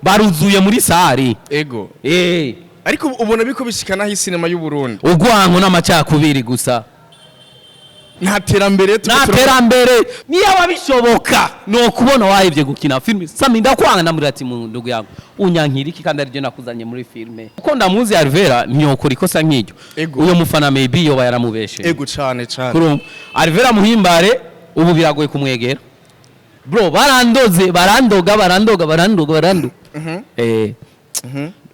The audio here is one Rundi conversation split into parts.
Baruzuye muri salle. Ego. Eh. Ariko ubona biko bishikana aho isinema y'u Burundi Urwango n'amacakubiri gusa. Nta terambere Nta terambere. Niyo bishoboka no kubona wahevye gukina filime, Sami, ndakwanga. Ndamubwira ati: "Mu ndugu yangu, unyankira iki kandi aribyo nakuzanye muri filime?" Kuko ndamuzi Alvera, ntiyokora ikosa nk'iryo. Ego. Uyo mufana maybe yoba yaramubeshe. Ego, cane cane. Kurumva Alvera Muhimbare ubu biragoye kumwegera, bro. Barandoze, barandoga, barandoga, barandoga, barandoga.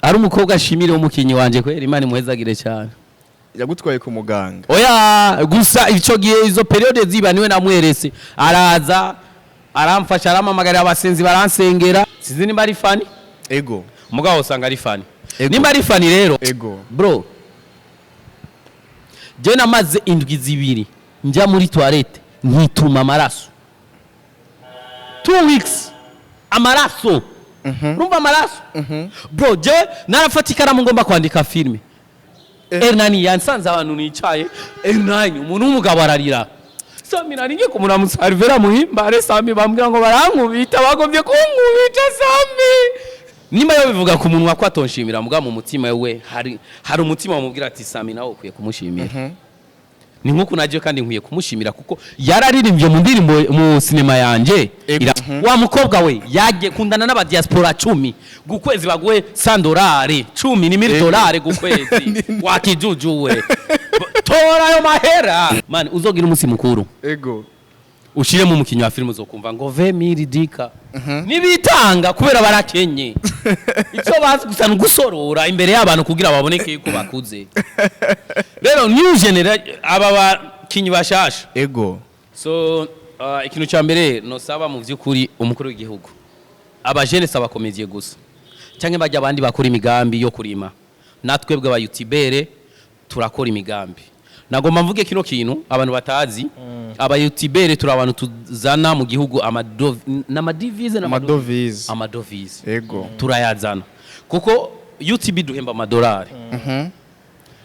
Ari umukobwa ashimire w'umukinyi wanje, kwera Imana imuhezagire cyane. Yagutwaye ku muganga? Oya, gusa ico gihe izo période ziba niwe namwerese, araza aramfasha, arampamagarira abasenzi baransengera. Sinzi nimba ari funny. Ego. Mugabo usanga ari funny. Ego. Nimba ari funny rero, Ego. bro, je namaze indwi 2 njya muri toilette nkituma amaraso, 2 weeks, amaraso. Urumva amaraso, bro? Je narafata ikaramu ngomba kwandika filime. Hernani yansanze ahantu nicaye. Hernani, umuntu w'umugabo, ararira. Sami, nari ngiye kumuramutsa Alvera Muhimbare. Sami, bambwira ngo barankubita, bagombye kunkubita. Sami, nimba yo bivuga ku munwa ko atonshimira, muga mu mutima we hari umutima wamubwira ati: "Sami, nawe ukwiye kumushimira." Ni nkuko naje kandi nkwiye kumushimira kuko yararirimbye mu ndirimbo mu sinema yanje. Ego. Wa mukobwa we yagiye kundana n'aba diaspora 10 gukwezi, baguhe 100 dolari, 10 ni mille dolari gukwezi. Wakijuju we, tora ayo mahera man, uzogira umunsi mukuru. Ego. Ushiremo umukinnyi wa filime, uzokumva ngo 20 000 dika nibitanga kubera barakenye. Icyo bazi gusa ni ugusorora imbere y'abantu kugira baboneke yuko bakuze. Rero new generation, aba bakinyi bashasha. Ego. So ikintu cya mbere nosaba mu by'ukuri umukuru w'igihugu, abajene si abakomediye gusa cyangwa bajya abandi bakora imigambi yo kurima, natwe bw'aba youtubeur turakora imigambi. Nagomba mvuge kino kintu abantu batazi: aba youtubeur turi abantu tuzana mu gihugu n'amadevize. Amadovize. Amadovize. Ego. Turayazana kuko YouTube duhemba amadolari,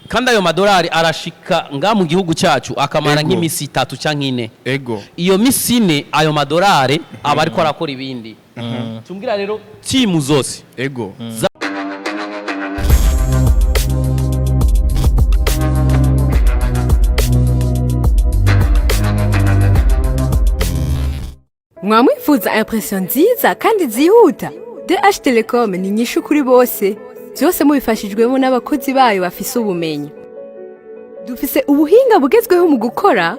kandi ayo madolari arashika nga mu gihugu cyacu akamara nk'imisi 3 cyangwa 4. Ego. Iyo misi 4 ayo madolari aba ariko arakora ibindi. Tumbwira rero timu zose Ego. Mwamwifuza impression nziza kandi zihuta? DH Telecom ni inyishu kuri bose, byose mubifashijwemo n'abakozi bayo bafise ubumenyi. Dufise ubuhinga bugezweho mu gukora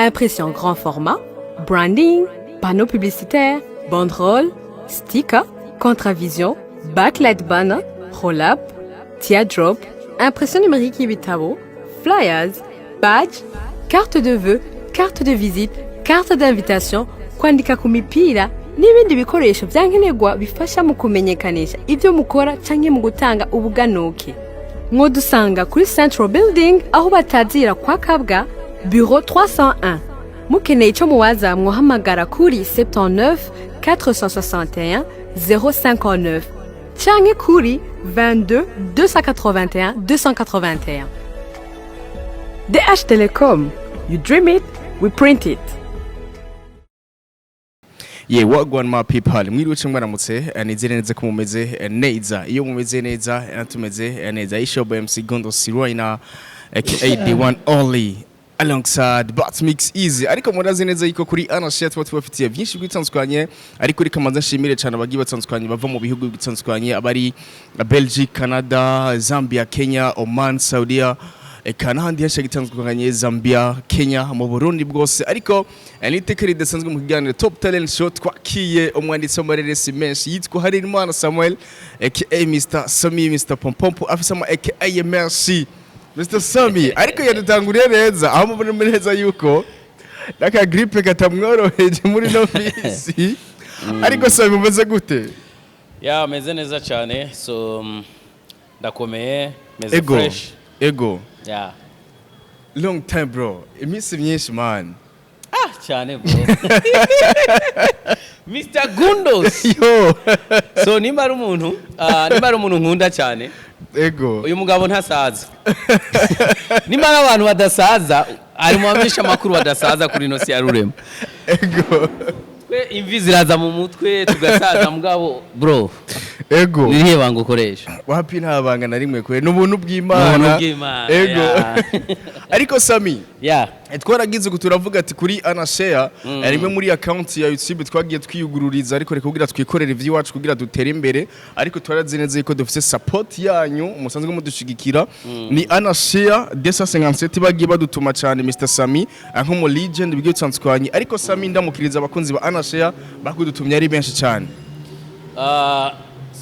impression grand format, branding, panneau publicitaire, banderole, sticker, contravision, backlight banner, roll-up, teardrop, impression numérique y'ibitabo, flyers, badge, carte de vœux, carte de visite, carte d'invitation, kwandika ku mipira n'ibindi bikoresho byankenerwa bifasha mu kumenyekanisha ibyo mukora canke mu gutanga ubuganuke. Mwodusanga kuri Central Building, aho batazira kwa Kabwa, bureau 301. Mukeneye icyo muwaza, mwohamagara kuri 79 461 059 canke kuri 22 281 281. DH Telecom, you dream it, we print it. Ye, wagwan my people, mwiriwe cyangwa mwaramutse. Nizere neza ko mumeze neza. Iyo mumeze neza, tumeze neza. Ishobo MC Gondo Sirwaina aka the one only alongside Bat Mix Easy. Ariko murazi neza yuko kuri Anashare tuba tubafitiye byinshi bitandukanye, ariko reka manza nshimire cyane abagiye batandukanye bava mu bihugu bitandukanye, abari Belgique, Canada, Zambia, Kenya, Oman, Saudiya, eka n'ahandi henshi gitandukanye, Zambia, Kenya, mu Burundi bwose. Ariko n'iteka ridasanzwe mu kiganiro Top Talent Show twakiye umwanditsi w'amareresi menshi yitwa Harerimana Samuel aka Mr Sami, Mr Pompompo, afise ama aka. Merci Mr Sami. Ariko yadutanguriye neza aho mubona neza yuko n'aka grippe katamworoheje muri no minsi. Ariko Sami, umeze gute? Ya, meze neza cyane. So ndakomeye, meze Ego. fresh. Ego. Ya. Long time, bro, iminsi myinshi, man. Ah, cyane, bro, Mr Gundos. Yo. So nimba ari umuntu nkunda cyane, Ego. uyu mugabo ntasaza. Nimba ari abantu badasaza, ari mu bamenyesha amakuru badasaza kuri ino si ya rurema. Ego. Twe imvi ziraza mu mutwe tugasaza, mugabo bro, Ego. nirihe banga ukoresha? Wapi, nta banga na rimwe kwe, n'ubuntu bw'Imana. N'ubuntu bw'Imana, Ego. ya. Ariko Sami, ya. Twaragize uku turavuga ati kuri Anashare, rimwe muri account ya YouTube twagiye twiyugururiza, ariko reka kugira twikorere ivy'iwacu kugira dutere imbere, ariko twarazi neza yuko dufise support yanyu musanzwe mudushigikira. Ni Anashare 257 bagiye badutuma cyane Mr Sami, nko mu legend bigiye bitandukanye. Ariko Sami, ndamukiriza abakunzi ba Anashare bakudutumye ari benshi cyane. Ah,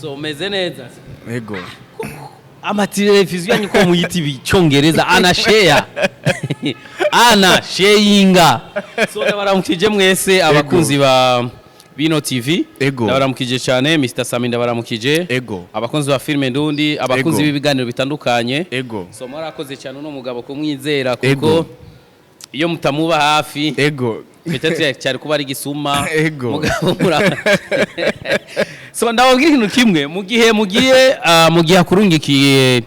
so umeze neza? Ego. Amateleviziyo yanyu ko muyita icyongereza, anasheya ana sheyinga. So ndabaramukije mwese abakunzi ba bino TV. Ego. Ndabaramukije cyane Mr Sami, ndabaramukije Ego. abakunzi ba filime ndundi, abakunzi Ego. b'ibiganiro bitandukanye. Ego. So mwarakoze cyane uno mugabo kumwizera, kuko Ego. iyo mutamuba hafi, Ego. peut-être cyari kuba ari gisuma. Ego. Mugabo so ndababwira ikintu kimwe: mu gihe mugiye mu gihe akurungikiye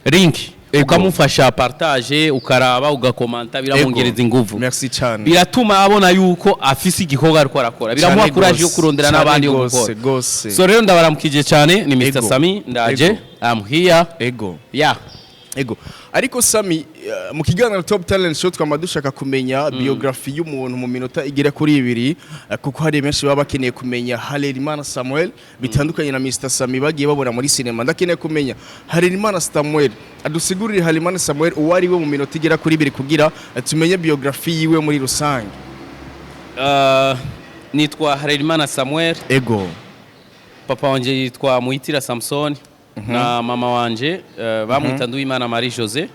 link, Ego. ukamufasha partage, ukaraba, ugakomanta, biramwongereza inguvu. Merci cyane. Biratuma abona yuko afise igikorwa ariko arakora, biramuha Cyane courage yo gose, kurondera cyane n'abandi yo gose, gukora. Gose. So rero ndabaramukije cyane, ni Mr Ego. Sami, ndaje. Ego. I'm here. Ego. Yeah. Ego. Ariko Sami, mu kiganiro Top Talent Show twama dushaka kumenya biographie y'umuntu mu minota igera kuri 2, kuko hari benshi baba bakeneye kumenya Harerimana Samuel bitandukanye na Mr Sami bagiye babona muri cinema. Ndakeneye kumenya Harerimana Samuel, adusigurire Harerimana Samuel uwo ari we mu minota igera kuri 2 kugira tumenye biographie yiwe muri rusange. Nitwa Harerimana Samuel. Ego. Papa wanje yitwa Muhitira Samson na mama wanje bamwita Nduwimana Marie Jose.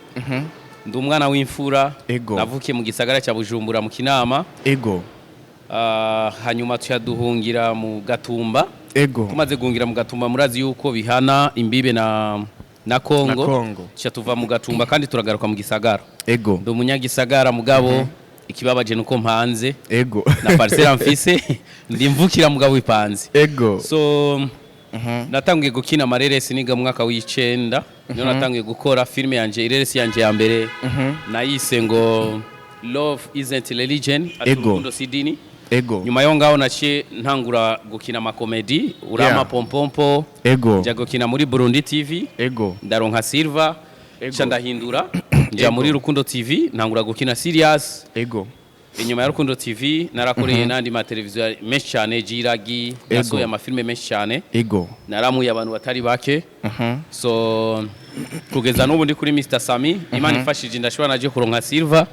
Ndi umwana w'imfura. Ego. Navukiye mu gisagara cya Bujumbura mu Kinama. Ego. Hanyuma tuyaduhungira mu Gatumba. Ego. Tumaze guhungira mu Gatumba, murazi yuko bihana imbibe na Kongo. Na Kongo. Tuca tuva mu Gatumba kandi turagaruka mu gisagara. Ego. Ndi umunyagisagara, mugabo ikibabaje nuko mpanze Ego. na parcelle mfise, ndi mvukira mugabo ipanze. Ego. So natangiye gukina amareresi niga mu mwaka w'9, niyo natangiye gukora filime yanje, ireresi yanje ya mbere nayise ngo "Love Isn't Religion", ati Ego. urukundo si idini. Ego. Nyuma yo ngaho naciye ntangura gukina amakomedi, urama pompompo, Ego. njya gukina muri Burundi TV, Ego. ndaronka silver. Ego. Nca ndahindura njya muri Rukundo TV, ntangura gukina serious. Ego. Inyuma ya Rukundo TV narakoreye n'andi mateleviziyo menshi cyane, Jiragi, nasohoye amafilime menshi cyane, Ego. naramuye abantu batari bake. So kugeza n'ubu ndi kuri Mr Sami. Imana ifashije ndashobora naje kuronka silver.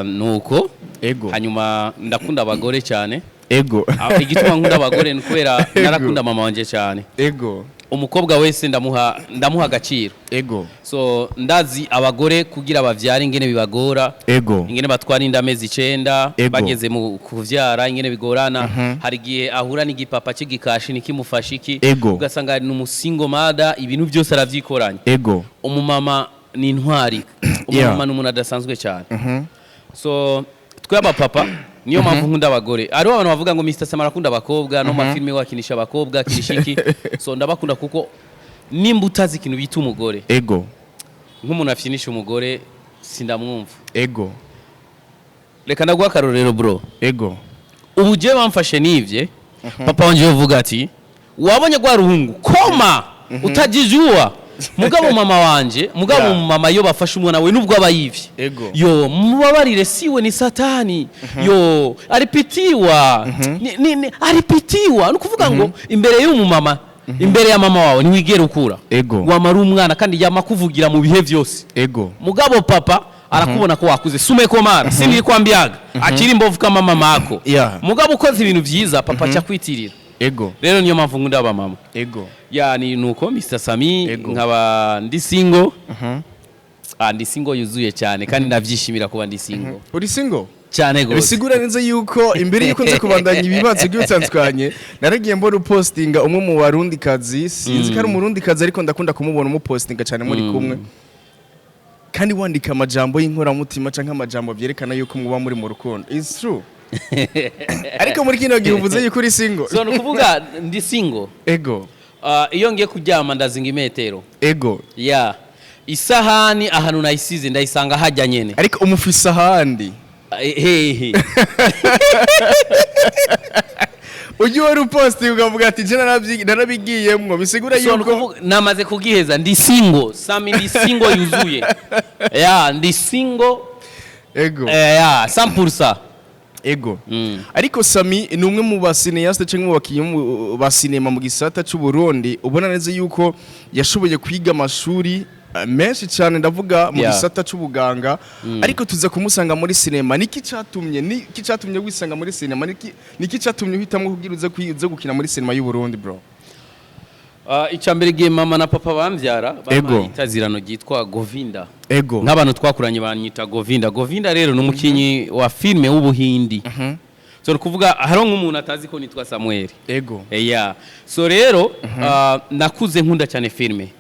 Nuko Ego. hanyuma ndakunda abagore cyane. Ego. Ah, igituma nkunda abagore ni kubera Ego. narakunda mama wanje cyane. Ego. Umukobwa wese ndamuha agaciro. Ego. So ndazi abagore kugira bavyare ingene bibagora, Ego. ingene batwara inda amezi 9, Ego. bageze mu kuvyara ingene bigorana. Hari igihe ahura n'igipapa c'igikashi nikimufasha iki, Ego. ugasanga ni umu single mother, ibintu byose aravyikoranya. Ego. Umumama ni intwari, umumama ni umuntu adasanzwe cyane. So twe abapapa, niyo mpamvu nkunda abagore. Hariho abantu bavuga ngo Mr Sam arakunda abakobwa, no mafilime we akinisha abakobwa, akinisha iki. So ndabakunda kuko nimba utazi ikintu bita umugore, Ego. nk'umuntu afinisha umugore sindamwumva. Ego. Reka ndaguha akarorero, bro. Ego. Ubu jewe bamfashe nivye, papa wanje yovuga ati: "Wabonye rwa ruhungu koma utajijua." Mugabo mama wanje, mugabo mama yo bafashe umwana we nubwo aba yivye, Ego. yo mubabarire, siwe ni satani, yo alipitiwa ni alipitiwa. Ni ukuvuga ngo imbere y'umumama, imbere ya mama wawe ntiwigera ukura. Ego. Wamara umwana kandi yama kuvugira mu bihe byose. Ego. Mugabo papa arakubona ko wakuze, sumekomara sinirikwambiaga akiri mbovu kama mama ako. Mugabo ukoze ibintu vyiza, papa aca kwitirira. Ego. Rero niyo mpamvu nkunda abamama. Ego. Yani nuko Mr Sami, Ego. nkaba ndi single. Ah, ndi single yuzuye cyane kandi ndavyishimira kuba ndi single. Uri single? Cyane gose. Bisigura neza yuko imbere yuko nza kubandanya ibibazo by'utandukanye, naragiye mbona upostinga umwe mu barundi kazi, sinzi ko ari umurundi kazi, ariko ndakunda kumubona umupostinga cyane muri kumwe, kandi wandika amajambo y'inkoramutima canke amajambo vyerekana yuko muba muri mu rukundo. It's true, ariko muri kino gihe uvuze yuko uri single. So ni ukuvuga ndi single. Ego. Ah, iyo ngiye kuryama ndazinga imetero. Ego. Ya isahani ahantu nayisize ndayisanga hajya nyene. Ariko umufise ahandi? Hehe? Ujye wari upostinga ukavuga ati je narabigiyemwo, bisigura So, ni yuko namaze kugiheza, ndi single Sami, ndi single yuzuye, ya, ndi single. Ya, 100%. Ariko Sami ni umwe mu ba cinéaste cyangwa mu bakinnyi ba sinema mu gisata cy'u Burundi, ubona neza yuko yashoboye kwiga amashuri menshi cyane, ndavuga mu gisata c'ubuganga, ariko tuza kumusanga muri sinema. Niki catumye wisanga muri sinema? Niki catumye uhitamwo kugira uze gukina muri sinema y'u Burundi, bro? Icya mbere, igihe mama na papa bambyara, bampaye itazirano ryitwa Govinda. Nk'abantu twakuranye banyita Govinda. Govinda rero ni umukinnyi wa filime w'Ubuhindi. So ni ukuvuga hariho nk'umuntu atazi ko nitwa Samuel. Yeah. So rero nakuze nkunda cyane filime.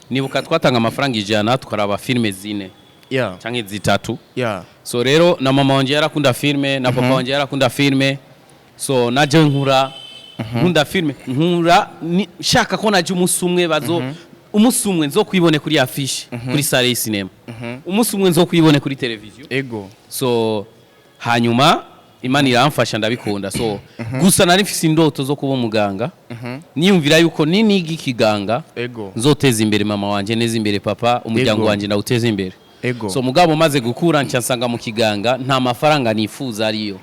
Nibuka twatanga amafaranga 100 tukaraba filime zine canke zitatu. So rero na mama wanje yarakunda filime, na papa wanje yarakunda filime, so naje nkura nkunda filime, nkura shaka ko naje umunsi umwe bazo, umunsi umwe nzokwibone kuri affiche kuri salle y'cinéma, umunsi umwe nzokwibone kuri televiziyo. So hanyuma Imana iramfasha ndabikunda. So gusa nari mfise indoto zo kuba umuganga, niyumvira yuko niniga ikiganga nzoteza imbere mama wanje, neza imbere papa, umuryango wanje ndawuteza imbere. So mugabo maze gukura, nca nsanga mu kiganga nta mafaranga nifuza ariyo.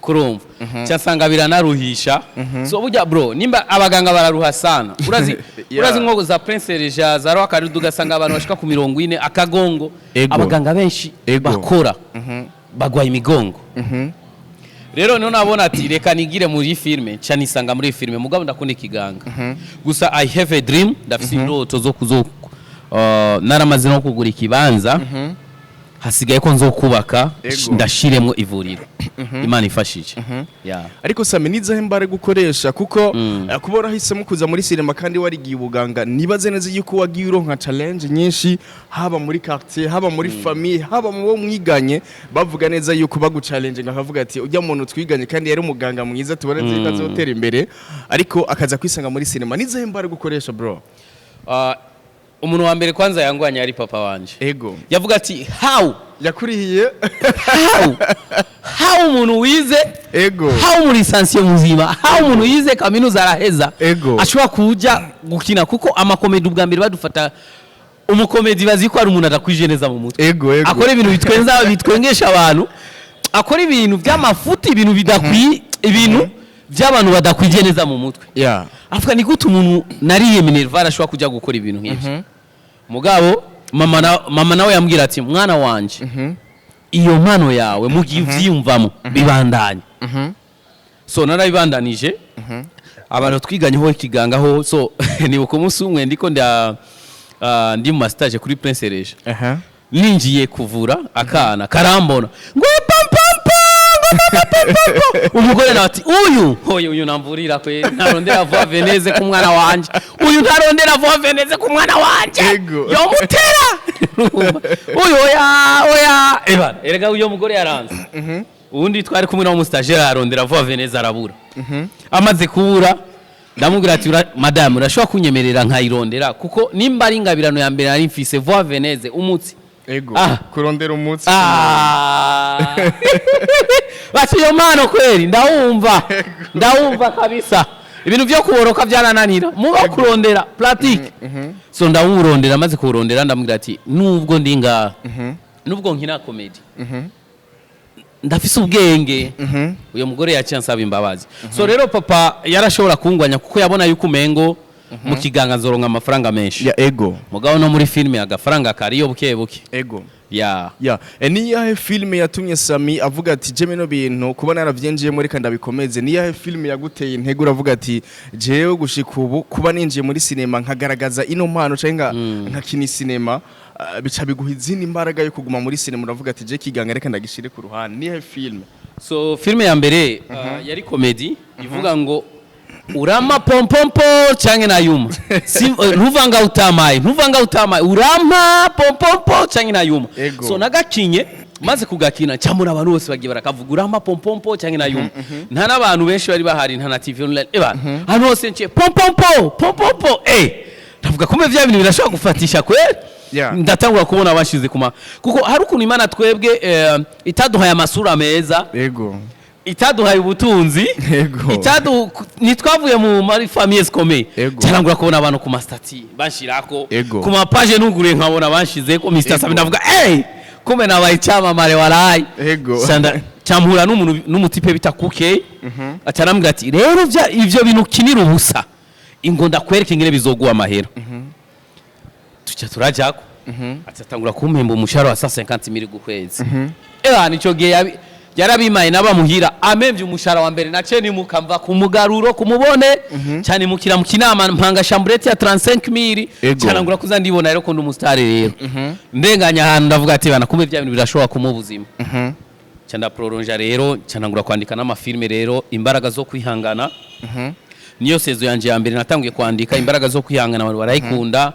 Kurumva, nca nsanga biranaruhisha. So burya bro, nimba abaganga bararuha sana, urazi, urazi nko za Prince Reja, za Rwakarudu, ugasanga abantu bashika ku 40 akagongo. Abaganga benshi bakora bagwaye imigongo. Rero niho nabona ati reka nigire muri filme, nca nisanga muri filme. Mugabo ndakunda ikiganga. Gusa I have a dream, ndafise indoto zo kuzo naramaze no kugura ikibanza, hasigaye ko nzokubaka, ndashiremwo ivuriro, Imana ifashije, yeah. Ariko Sami, nizahe mbare gukoresha kuko kuba warahisemo kuza muri sinema kandi warigiye ubuganga, nibaze neza yuko wagiye uronka challenge nyinshi, haba muri quartier, haba muri famille, haba mu bo mwiganye, bavuga neza yuko bagu challenge, bakavuga ati ujya muntu twiganye kandi yari umuganga mwiza, tubona neza yuko azotera imbere, ariko akaza kwisanga muri sinema. Nizahe mbare gukoresha, bro? Umuntu wa mbere kwanza yangwanya yari papa wanje. Yavuga ati how Yakurihiye. how umuntu wize, how umu licencié muzima, how umuntu yize kaminuza araheza ashobora kuja gukina? Kuko amakomedi ubwa mbere badufata, umukomedi bazi ko ari umuntu adakwije neza mu mutwe, ego ego akora ibintu bitwenza, bitwengesha abantu, akora ibintu by'amafuti, ibintu bidakwiye, ibintu by'abantu badakwije neza mu mutwe. Avuga ni gute umuntu nariye minerval ashobora kujya gukora ibintu nk'ibyo? Mugabo mama nawe yambwira ati mwana wanje, iyo mpano yawe mu gihe uvyiyumvamo bibandanye. So narabibandanije, abantu twiganyeho ikigangaho. So nibuka umunsi umwe ndiko ndi mu ma stage kuri Prince Rege, ninjiye kuvura, akana karambona ngo pam pam pam, ngo pam pam pam pam. Umugore nawe ati uyu oyo, uyu namvurira kwe ntarondera vuba veneze ku mwana wanje, uyu ntarondera vuba veneze ku mwana wanje, yomutera uyu, oya oya. Eba erega uyo mugore yaranze. Ubundi twari kumwe n'umu stagiaire, arondera vuba veneze arabura. Amaze kubura, ndamubwira ati "Madamu, urashobora kunyemerera nkayirondera? Kuko nimba ari ingabirano ya mbere nari mfise, voie veineuse, umutsi." Kurondera umutsi. Ah. Bati iyo mpano kweri ndawumva, ndawumva kabisa. Ibintu byo kuboroka byarananira, muba kurondera pratique. So ndawurondera, maze kuwurondera ndamubwira ati nubwo ndi ngaha, nubwo nkina comedy, ndafise ubwenge. Uyo mugore yaciye ansaba imbabazi. So rero papa yarashobora kungwanya kuko yabona yuko umengo mu kiganga nzoronka amafaranga menshi. Mugabo no muri filime agafaranga kariyo buke buke. Ya. Ya, ni iyahe filime yatumye Sami avuga ati je bino bintu kuba naravyinjiyemo reka ndabikomeze? Ni iyahe filime yaguteye intego uravuga ati jewe gushika ubu kuba ninjiye muri sinema nkagaragaza ino mpano canke nkakina sinema, bica biguha izindi mbaraga yo kuguma muri sinema, uravuga ati je kiganga reka ndagishire ku ruhande? Ni iyahe filime? So filime ya mbere yari comedy ivuga ngo urama pompompo canke nayuma. Si, ntuvanga utamaye, ntuvanga utamaye, urampa pompompo canke nayuma. So nagakinye, maze kugakina cyamura abantu bose bagiye barakavuga urampa pompompo canke nayuma. Nta n'abantu benshi bari bahari, nta na TV online, eba ahantu hose nciye pompompo pompompo. Ndavuga, kumbe vya bintu birashobora gufatisha kweli. Ndatangura kubona bashize kuma, kuko hari ukuntu Imana twebwe itaduhaye amasura meza, itaduhaye ubutunzi, ntitwavuye mu mari famille zikomeye. Cyarangura kubona abantu ku ma statuts banshirako, ku ma pages nuguriye nkabona banshizeko Mr. Sami. Ndavuga, "Hey, kumbe nabaye icyamamare warayi." Cyampura n'umuntu n'umu type bita Kuke, acarambwira ati, "Rero ivyo bintu ukinira ubusa, ingo ndakwereka ingene bizoguha amahera." Tuca turajako, atangura kumpemba umushahara wa 150 mille ku kwezi. Eba nico gihe yarabimaye n'abamuhira amemvye umushahara wa mbere, nace nimuka mva ku mugaruro kumubone cyane mukira mu Kinama, mpanga chambrette ya 35 mille. Cyanangura kuza ndibona rero ko ndi umu star. Rero ndenganya ahantu, ndavuga ati, "Bana, kumbe bya bintu birashobora kumuha ubuzima." Ca ndaproronja rero, canangura kwandika n'ama films. Rero Imbaraga zo kwihangana niyo saison yanje ya mbere. Natanguye kwandika Imbaraga zo kwihangana, abantu barayikunda.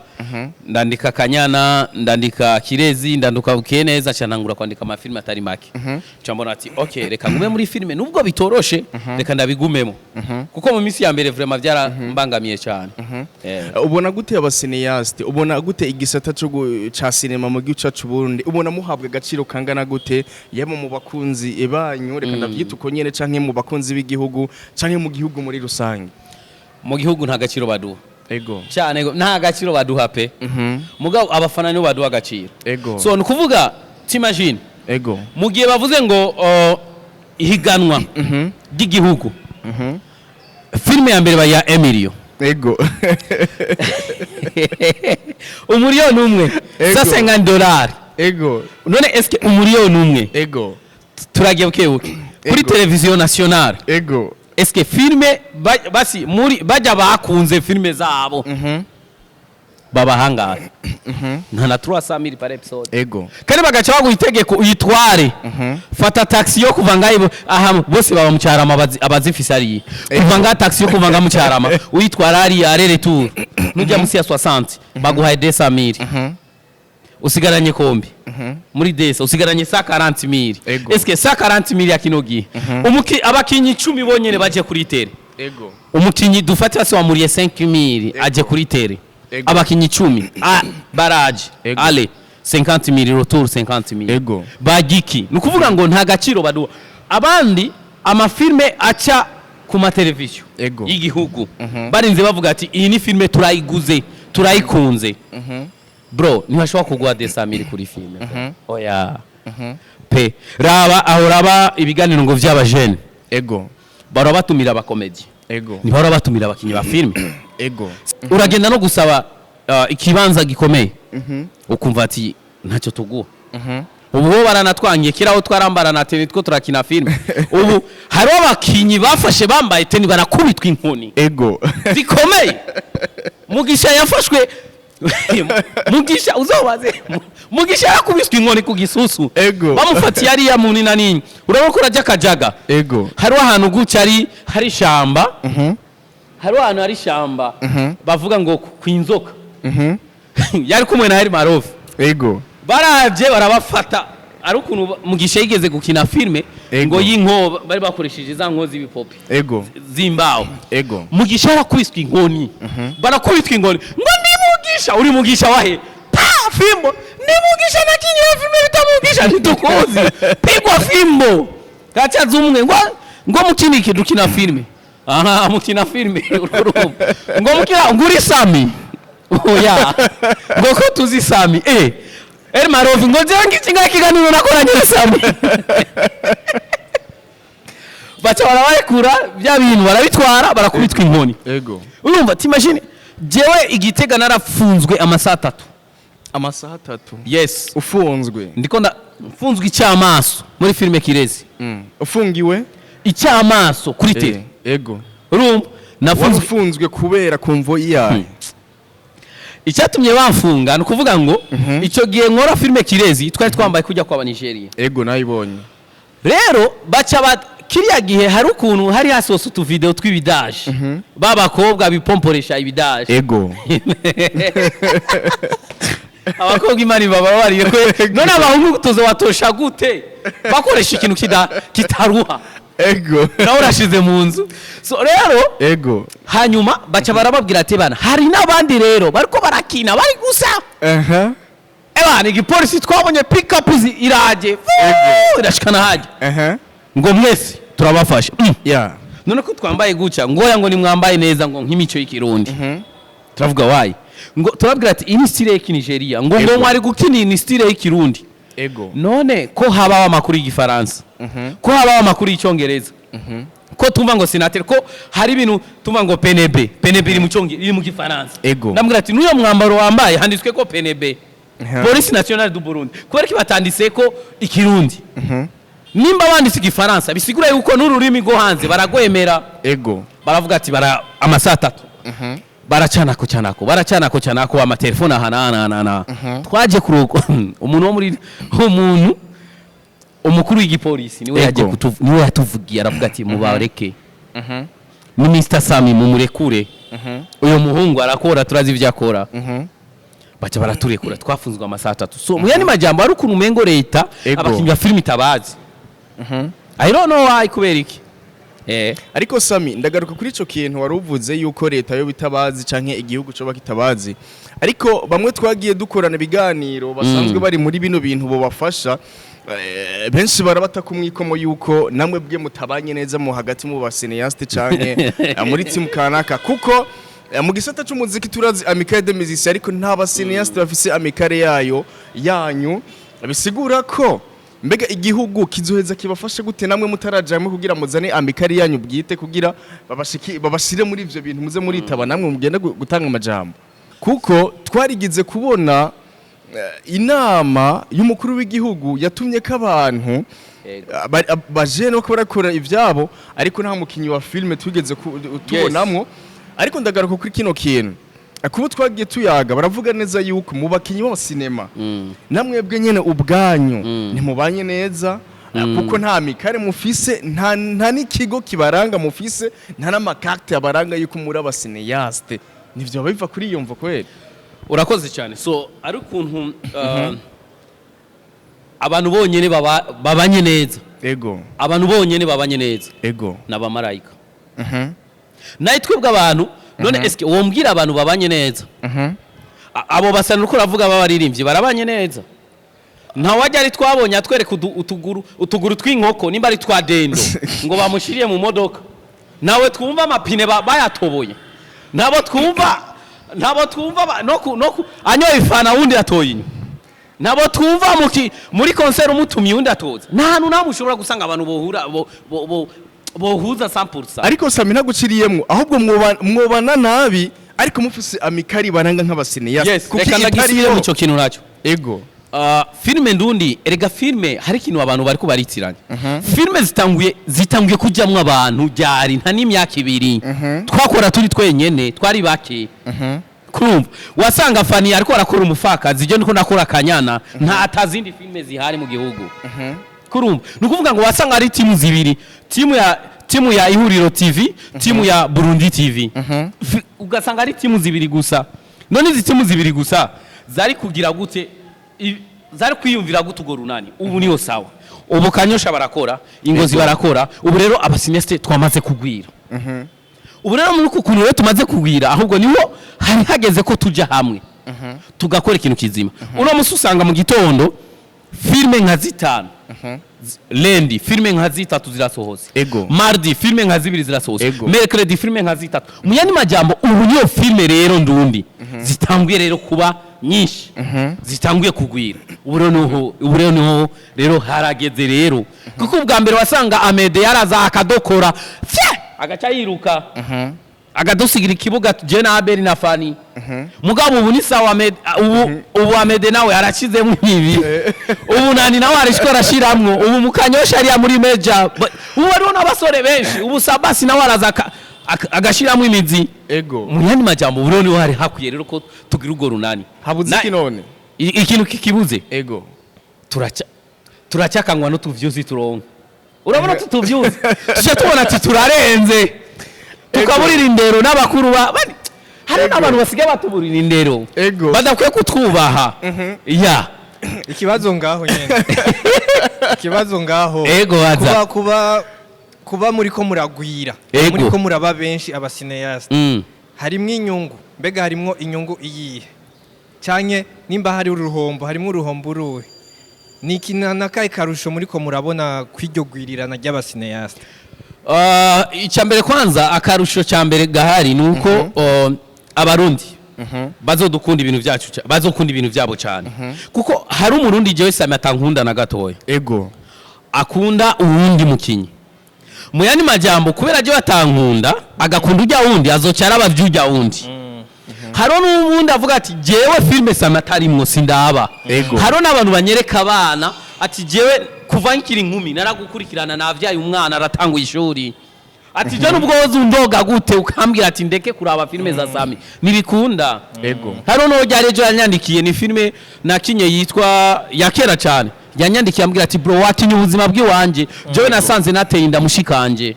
Ndandika Kanyana, ndandika Kirezi, ndandika Bukeye neza, canangura kwandika ama films atari make. Ca mbona ati, "Okay, reka ngume muri filime nubwo bitoroshe, reka ndabigumemo," kuko mu minsi ya mbere vraiment byarambangamiye cyane. Ubona gute aba cinéastes? Ubona gute igisata cyo ca cinéma mu gihugu cyacu Burundi? Ubona muhabwa agaciro kangana gute, yaba mu bakunzi banyu, reka ndavyita uko nyene, canke mu bakunzi b'igihugu, canke mu gihugu muri rusange? Mu gihugu nta gaciro baduha. Cyane, nta gaciro baduha pe. Mugabo abafana nibo baduha agaciro. So ni ukuvuga, t'imagine, mu gihe bavuze ngo ihiganwa ry'igihugu, filime ya mbere bayiha Emilio, 1 miliyoni. $150. None eske 1 miliyoni? Turagiye buke buke kuri televiziyo nationale. Eske filime basi muri bajya bakunze filime zabo babahangaye nta na 300 mille par épisode? Kandi bagaca baguha itegeko, uyitware, fata taxi yo kuva ngaho aha, bose baba mu Cyarama, abazifise ariye, kuva ngaha, taxi yo kuva ngaha mu Cyarama uyitwara hariya aller-retour, nujya musi ya 60 baguhaye 200 mille, usigaranye kombi muri desa, usigaranye 140 mille. Eske 140 mille ya kino gihe, abakinyi 10 bonyene baje kuri terrain, umukinyi dufate basi wamuriye 5 mille aje kuri terrain, abakinyi 10 baraje, aller 50 mille, retour 50 mille, bagiki. Ni ukuvuga ngo nta gaciro baduha. Abandi ama films aca ku mateleviziyo y'igihugu, barinze bavuga ati, "Iyi ni filime turayiguze, turayikunze." Bro, ntibashobora kuguha 200 mille kuri filime, oya pe. Raba aho, raba ibiganiro ngo vy'abajene, bahora batumira aba comédiens, ntibahora batumira abakinyi ba filime. Uragenda no gusaba ikibanza gikomeye, ukumva ati, "Ntacyo tuguha." Ubu bo baranatwangiye. Kera aho twarambarana tenue two turakina filime, ubu hariho abakinyi bafashe bambaye tenue barakubitwa inkoni zikomeye. Mugisha yafashwe, Mugisha uzobaze, Mugisha yarakubiswe inkoni ku gisusu. Bamufatiye ariya mu nina nini, urabona ko urajya akajaga. Hariho ahantu gutya ari hari ishamba, hariho ahantu hari ishamba bavuga ngo ku inzoka. Yari kumwe na Heri Marofe. Barabye barabafata, ari ukuntu Mugisha yigeze gukina filime ngo y'inkoba, bari bakoresheje za nko z'ibipopi z'imbaho. Mugisha yarakubiswe inkoni, barakubitwa inkoni ngo, "Ndi Mugisha." "Uri Mugisha wahe?" Pa fimbo. "Ndi Mugisha, nakinye filime bita Mugisha." "Ntitukuzi, pigwa fimbo." Gacaza umwe ngo mukinike dukina filime. Aha mukina filime, urumva ngo mukina ngo uri Sami. Oya, ngo ko tuzi Sami, El Marovi ngo jewe ngiki nga kiganiro nakoranye na Sami. Baca barabarekura, bya bintu barabitwara, barakubitwa inkoni. Urumva, t'imagine, jewe igitega narafunzwe amasaha 3. Amasaha 3? Yes. Ufunzwe? Ndiko nda mfunzwe icyamaso muri filime Kirezi. Ufungiwe? Icyamaso kuri terrain. Urumva, wari nafunzwe. Ufunzwe kubera kumvo iyahe? Icyatumye bamfunga ni ukuvuga ngo icyo gihe nkora filime Kirezi twari twambaye kujya kwa Nigeria. Ego, nayibonye. Rero baca ba kiriya gihe hari ukuntu hari hasohotse utuvideo tw'ibidaje, b'abakobwa bipomporesha ibidaje. Abakobwa Imana ibababariye kwe. None abahungu tuzobatosha gute bakoresha ikintu kitaruha? Nawe urashize mu nzu. So rero, hanyuma baca barababwira ati: "Bana, hari n'abandi rero bariko barakina bari gusa." Ebana, igipolisi twabonye pick up iraje. Vuuu, irashikana hajya, ngo: "Mwese turabafashe." None ko twambaye gutya? Ngoya, ngo nimwambaye neza, ngo nk'imico y'ikirundi. Turavuga wayi, ngo turabwira ati: "Iyi ni style y'Ikinigeria." Ngo mwari gukina, iyi ni style y'ikirundi. None ko habaho amakuru y'igifaransa, ko habaho amakuru y'icyongereza, ko tumva ngo senateri, ko hari ibintu tumva ngo PNB, PNB iri mu cyongereza, iri mu gifaransa. Ndamubwira ati: "N'uyo mwambaro wambaye handitswe ko PNB, Police Nationale du Burundi. Kubera ko batanditse ko ikirundi, nimba banditse igifaransa, bisigura yuko n'ururimi rwo hanze baragwemera." Baravuga ati bara amasaha 3 baracanako canako, baracanako canako amatelefone ahanahana. Twaje kuruko umuntu wo muri umuntu umukuru w'igipolisi niwe yaje niwe yatuvugiye, aravuga ati: "Mubareke, ni Mr Sami, mumurekure, uyu muhungu arakora, turazi ibyo akora." Baca baraturekura. Twafunzwe amasaha 3. So mu yandi majambo, ari ukuntu umengo leta abakinnyi ba filime itabazi. I don't know why, kubera iki. Ariko Sami, ndagaruka kuri ico kintu wari uvuze yuko leta yo bitabazi canke igihugu coba kitabazi, ariko bamwe twagiye dukorana ibiganiro basanzwe bari muri bino bintu bobafasha, benshi barabata ku mwikomo yuko namwe bwe mutabanye neza mu hagati mu ba cinéaste canke muri team kanaka, kuko mu gisata c'umuziki turazi Amicale des Musiciens, ariko nta ba cinéaste bafise amicale yayo yanyu. Bisigura ko mbega igihugu kizoheza kibafashe gute namwe mutarajamwe kugira muzane amicale yanyu bwite, kugira babashire muri ivyo bintu, muze muritaba namwe mugende gutanga amajambo? Kuko twarigize kubona inama y'umukuru w'igihugu yatumye ko abantu bajene bako barakora ivyabo, ariko nta mukinyi wa filme twigeze tubonamwo. Ariko ndagaruka kuri kino kintu, kuba twagiye tuyaga baravuga neza yuko mu bakinyi b'amasinema namwebwe nyene ubwanyu ntimubanye neza, kuko nta amicale mufise, nta n'ikigo kibaranga mufise, nta n'ama carte abaranga yuko muri aba cinéaste. Nivyo biva kuri iyo mvo kweri? Urakoze cyane. So ari ukuntu abantu bonyene babanye neza, abantu bonyene babanye neza n'abamarayika. Naye twebwe abantu none, eske wombwira abantu babanye neza? Abo basa nuko uravuga b'abaririmbyi barabanye neza? Ntawajya ari twabonye atwereka utuguru tw'inkoko, nimba ari twa dendo, ngo bamushyiriye mu modoka. Nawe twumva amapine bayatoboye, nabo twumva, nabo twumva no ku anyoye ifana, wundi atoye inyuma. Nabo twumva muri concert umutumiye undi atoza. Nta hantu namwe ushobora gusanga abantu bohura bohuza 100%. Ariko Sami, ntaguciriyemwo, ahubwo mwobana nabi ariko mufise amicale baranga nk'aba cinéaste. Yes, reka ndagisubire mu ico kintu nacyo. Filime ndundi, erega filime hari ikintu abantu bariko baritiranya. Filime zitanguye kujamwo abantu ryari? Nta n'imyaka 2. Twakora turi twenyene, twari bake. Kurumva wasanga Fani ariko arakora umupfakazi, je ndiko ndakora Kanyana, nta atazindi filime zihari mu gihugu. Kurumva ni ukuvuga ngo wasanga ari timu zibiri, timu ya Ihuriro TV, timu ya Burundi TV. Ugasanga ari timu zibiri gusa. None izi timu zibiri gusa zari kugira gute? Zari kwiyumvira gute urwo runani? Ubu niyo sawa, ubu Kanyosha barakora, Ingozi barakora. Ubu rero aba cinéaste twamaze kugwira. Ubu rero muri uku kuntu rero tumaze kugwira, ahubwo niho hari hageze ko tujya hamwe tugakora ikintu kizima. Uno musi usanga mu gitondo filime nka zitanu, lundi filime nka zitatu zirasohotse, mardi filime nka zibiri zirasohotse, mercredi filime nka zitatu. Mu yandi majambo, ubu niyo filime rero ndundi zitanguye rero kuba nyinshi, zitanguye kugwira. Ubu rero niho rero harageze rero, kuko ubwa mbere wasanga Amede yaraza akadokora fye, agaca yiruka, akadusigira ikibuga je na Abeli na Fani. Mugabo ubu ni sawa. Amede ubu Amede nawe arashizemo ibi, ubu nani nawe arishko arashiramwo, ubu mukanyosha ariya muri meja. Ubu hariho n'abasore benshi. Ubu Sabasi nawe araza agashiramwo imizi. Mu yandi majambo, ubu rero niho hari hakwiye rero ko tugira urwo runani. Habuze iki none? Ikintu kikibuze, turacyakangwa n'utuvyuzi turonka. Urabona tutuvyuzi tuca tubona ati turarenze, tukaburira indero n'abakuru hari n'abantu basigaye batuburira indero badakwiye kutwubaha ya. Ikibazo ngaho nyene, ikibazo ngaho Ego, baza. Kuba Kuba muri ko muragwira, muri ko muraba benshi aba cinéastes, harimwo inyungu? Mbega harimwo inyungu iyihe, canke nimba hari uruhombo, harimwo uruhombo uruhe? Ni iki nakahe karusho muri ko murabona kw'iryo gwirirana ry'aba cinéastes? Icya mbere kwanza, akarusho cya mbere gahari ni uko Abarundi bazodukunda ibintu byacu, bazokunda ibintu byabo cyane, kuko hari Umurundi jewe Sami atankunda na gatoya, akunda uwundi mukinyi. Mu yandi majambo, kubera jewe atankunda agakunda ujya wundi, azoca araba vy'ujya wundi. Hariho n'uwundi avuga ati: "Jewe filime Sami atarimwo sindaba." Hariho n'abantu banyereka abana ati: "Jewe kuva nkiri inkumi naragukurikirana, navyaye umwana aratanguye ishuri." Ati: "Je nubwo woza undoga gute ukambwira ati ndeke kuraba filime za Sami, ntibikunda." Hariho n'uwo ryari ejo yanyandikiye, ni filime nakinye yitwa ya kera cyane, yanyandikiye ambwira ati: "Bro, watinye ubuzima bw'iwanje, jewe nasanze nateye inda mushikanje."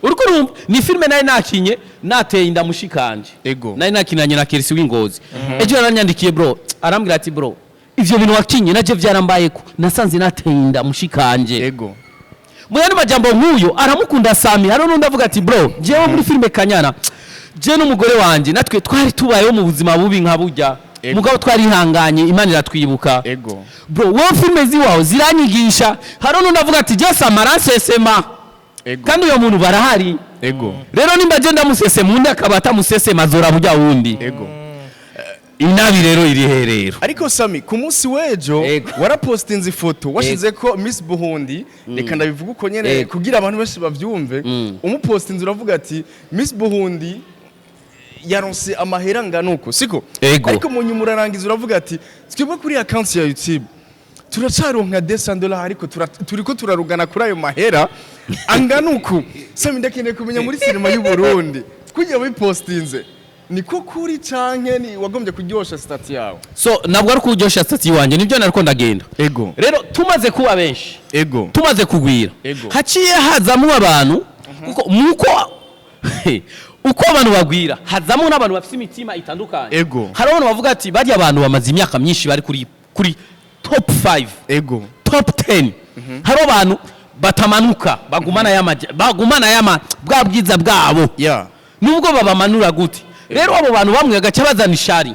Uriko urumva, ni filime nari nakinye nateye inda mushikanje. Nari nakinanye na Kerisi w'Ingozi. Ejo yaranyandikiye, bro, arambwira ati: "Bro, ivyo bintu wakinye naje vyarambayeko, nasanze nateye inda mushikanje." Mu yandi majambo, nk'uyo aramukunda Sami. Hariho n'undi avuga ati: "Bro, jewe muri filime Kanyana, je n'umugore wanje natwe twari tubayeho mu buzima bubi nka burya, mugabo twarihanganye, Imana iratwibuka. Bro, wowe filime ziwawe ziranyigisha." Hariho n'undi avuga ati: "Je Sami aransesema." Kandi uyo muntu barahari. Rero nimba je ndamusesema, undi akaba atamusesema, azora burya wundi. Inabi rero iri he rero? Ariko Sami, ku munsi w'ejo warapostinze ifoto washize ko Miss Burundi, reka ndabivuga uko nyene kugira abantu benshi bavyumve. Umupostinze uravuga ati Miss Burundi yaronse amahera angana uko, siko? Ego. Ariko mu nyuma urarangiza uravuga ati twebwe kuri account ya YouTube turacaronka $200, ariko turiko turarugana kuri ayo mahera angana uku. Sami, ndakeneye kumenya, muri sinema y'u Burundi kugira wipostinze niko kuri, canke ni wagombye kuryosha statut yawe? So ntabwo ari kuryosha statut wanjye, nibyo nariko ndagenda. Rero tumaze kuba benshi, tumaze kugwira, haciye hazamo abantu, kuko muko uko abantu bagwira hazamo n'abantu bafite imitima itandukanye. Hari abantu bavuga ati barya abantu bamaze imyaka myinshi bari kuri top 5, top 10, hari abantu batamanuka, bagumana yama, bagumana yama bwa bwiza bwabo, nubwo babamanura gute. Rero abo bantu bamwe bagaca bazana ishari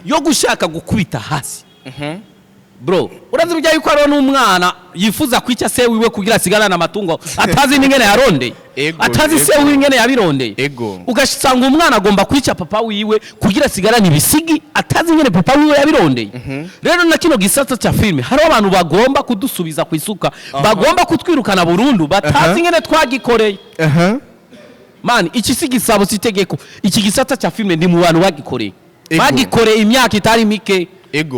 yo gushaka gukubita hasi. Bro, urazi burya yuko hariho n'umwana yifuza kwica se wiwe kugira asigarane amatungo atazi n'ingene yarondeye, atazi se wiwe ingene yabirondeye? Ugasanga umwana agomba kwica papa wiwe kugira asigarane ibisigi atazi ingene papa wiwe yabirondeye. Rero na kino gisata cya filime hariho abantu bagomba kudusubiza ku isuka, bagomba kutwirukana burundu, batazi ingene twagikoreye. Man, iki si gisabo, si itegeko. Iki gisata cya filime ndi mu bantu bagikoreye, bagikoreye imyaka itari mike.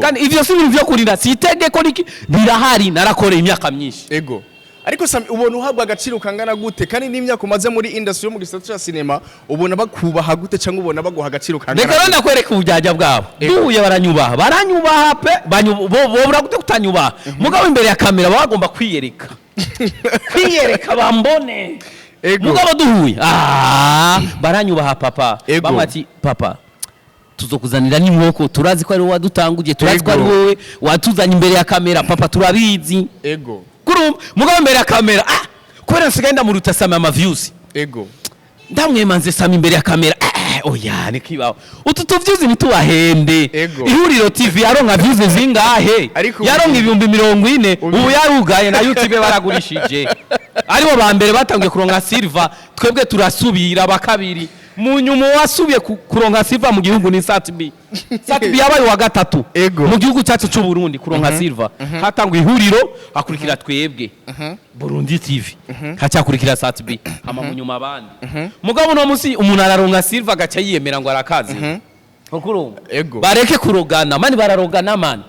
Kandi ivyo si ibintu vyo kurinda, si itegeko niki, birahari, narakoreye imyaka myinshi. Ego, ariko Sami, ubona uhabwa agaciro kangana gute, kandi n'imyaka umaze muri industry yo mu gisata cya sinema, ubona bakubaha gute cyangwa ubona baguha agaciro kangana Reka rero gute? ndakwereka ubujyajya bwabo. Duhuye baranyubaha, baranyubaha pe. Bobura gute kutanyubaha? Mugabo imbere ya kamera baba bagomba kwiyereka bambone. Mugabo duhuye, ah, baranyubaha papa. Bamwe ati: "Papa, tuzokuzanira n'inkoko, turazi ko ari wowe wadutanguje, turazi ko ari wowe watuzanye imbere ya kamera, papa, turabizi." Kurumva, mugabo imbere ya kamera, ah, kubera nsigaye ndamuruta Sami ama views, ndamwemanze Sami imbere ya kamera, ah, oya, nikibaho utu tu views ntitubahende. Ihuriro TV yaronka views zingahe? Ariko Yaronka 40,000. Ubu yarugaye na YouTube baragurishije. Aribo ba mbere batangiye kuronka silver, twebwe turasubira bakabiri mu nyuma. Wasubiye kuronka silver mu gihugu ni Sat-B. Sat-B yabaye wa gatatu mu gihugu cyacu cy'u Burundi kuronka silver. Hatangwa Ihuriro, hakurikira twebwe Burundi TV, hacyakurikira Sat-B, hama mu nyuma abandi. Mugabo uno musi umuntu araronka silver agaca yiyemera ngo arakazi. Ukurumva? Ego. Bareke kurogana, man, bararogana, man,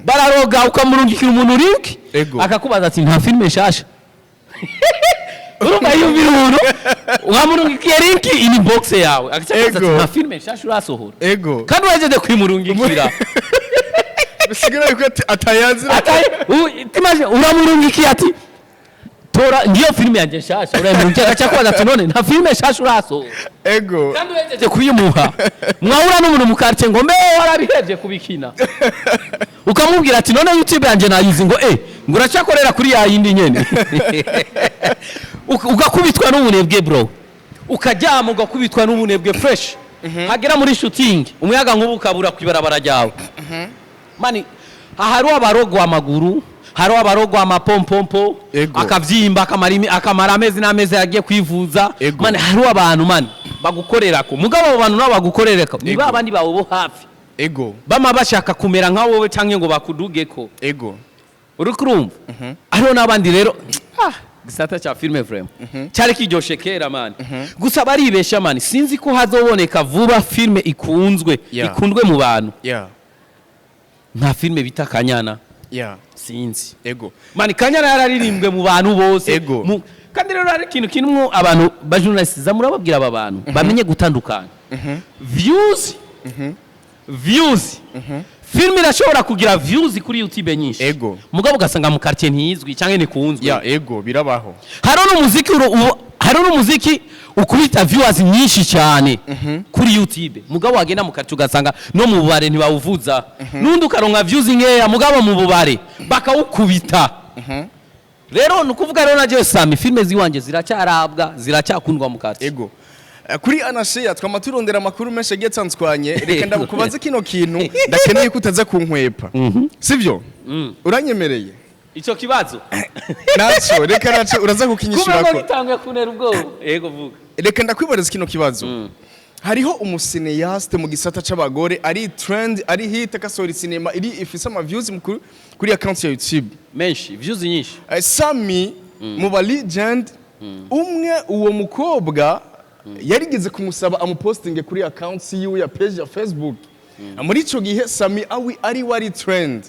bararoga. Ukamurungikira umuntu link, akakubaza ati: "Nta filime nshasha?" Urumva, yumvira, umuntu wamurungikiye link inbox yawe agaca akubaza ati: "Nta filime nshasha urasohora?" Kandi wajeje kwimurungikira. Bisigura yuko atayazi. T'imagines, uramurungikiye ati: "Tora ngiyo filime yanjye nshasha", urayimurungikiye, agaca akubaza ati: "None nta filime nshasha urasohora?" Kandi uhejeje kuyimuha. Mwahura n'umuntu mu quartier ngo: "Mbe warabihevye kubikina?" Ukamubwira ati: "None YouTube yanjye nayizi", ngo: "Eh", ngo: "Uracyakorera kuri ya yindi nyene?" Ugakubitwa n'ubunebwe, bro, ukaryama ugakubitwa n'ubunebwe fresh, hagera muri shooting umuyaga nkuba ukabura ku ibarabara ryawe. Man, hariho abarogwa amaguru, hariho abarogwa amapompompo, akavyimba, akamara amezi n'amezi yagiye kwivuza. Man, hariho abantu, man, bagukorerako. Mugabo abo bantu nabo bagukorerako ni ba bandi bawe bo hafi, bama bashaka kumera nka wowe canke ngo bakudugeko. Uri kurumva, hariho n'abandi rero. Gisata cha filme vraiment cyari kiryoshe kera, man. Gusa baribesha, man. Sinzi ko hazoboneka vuba filme ikunzwe, ikundwe mu bantu nka filme bita Kanyana. Sinzi. Man, Kanyana yararirimbwe mu bantu bose. Kandi rero hari ikintu kimwe abantu ba journalists za murababwira, aba bantu bamenye gutandukanya views. Views, filme irashobora kugira views kuri YouTube nyinshi, mugabo ugasanga mu quartier ntizwi cyangwa ntikunzwe. Ya, ego, birabaho. Hari n'umuziki ukubita viewers nyinshi cyane kuri YouTube, mugabo wagenda mu quartier ugasanga no mu bubare ntibawuvuza. N'undi ukaronka views nkeya, mugabo mu bubare bakawukubita. Rero ni ukuvuga rero, najewe Sami, filme ziwanje ziracyarabwa, ziracyakundwa mu quartier. Ego. Kuri Anasheya twama turondera amakuru menshi agiye atandukanye. Reka ndakubaze kino kintu, ndakeneye ko utaza kunkwepa, sivyo? Uranyemereye? Ico kibazo? Naco reka, naco uraza Kuba ngo kukinyishurako. gitanguye kuntera ubwoba. Yego, vuga. Reka ndakwibariza kino kibazo. Hariho umu cinéaste mu gisata c'abagore ari trend, ari hit, akasohora sinema iri ifise ama views kuri account ya YouTube Menshi, views nyinshi. Sami mu ba legend umwe, uwo mukobwa yarigeze kumusaba amupostinge kuri account yiwe ya page ya Facebook. Muri ico gihe Sami awi ari wari trend,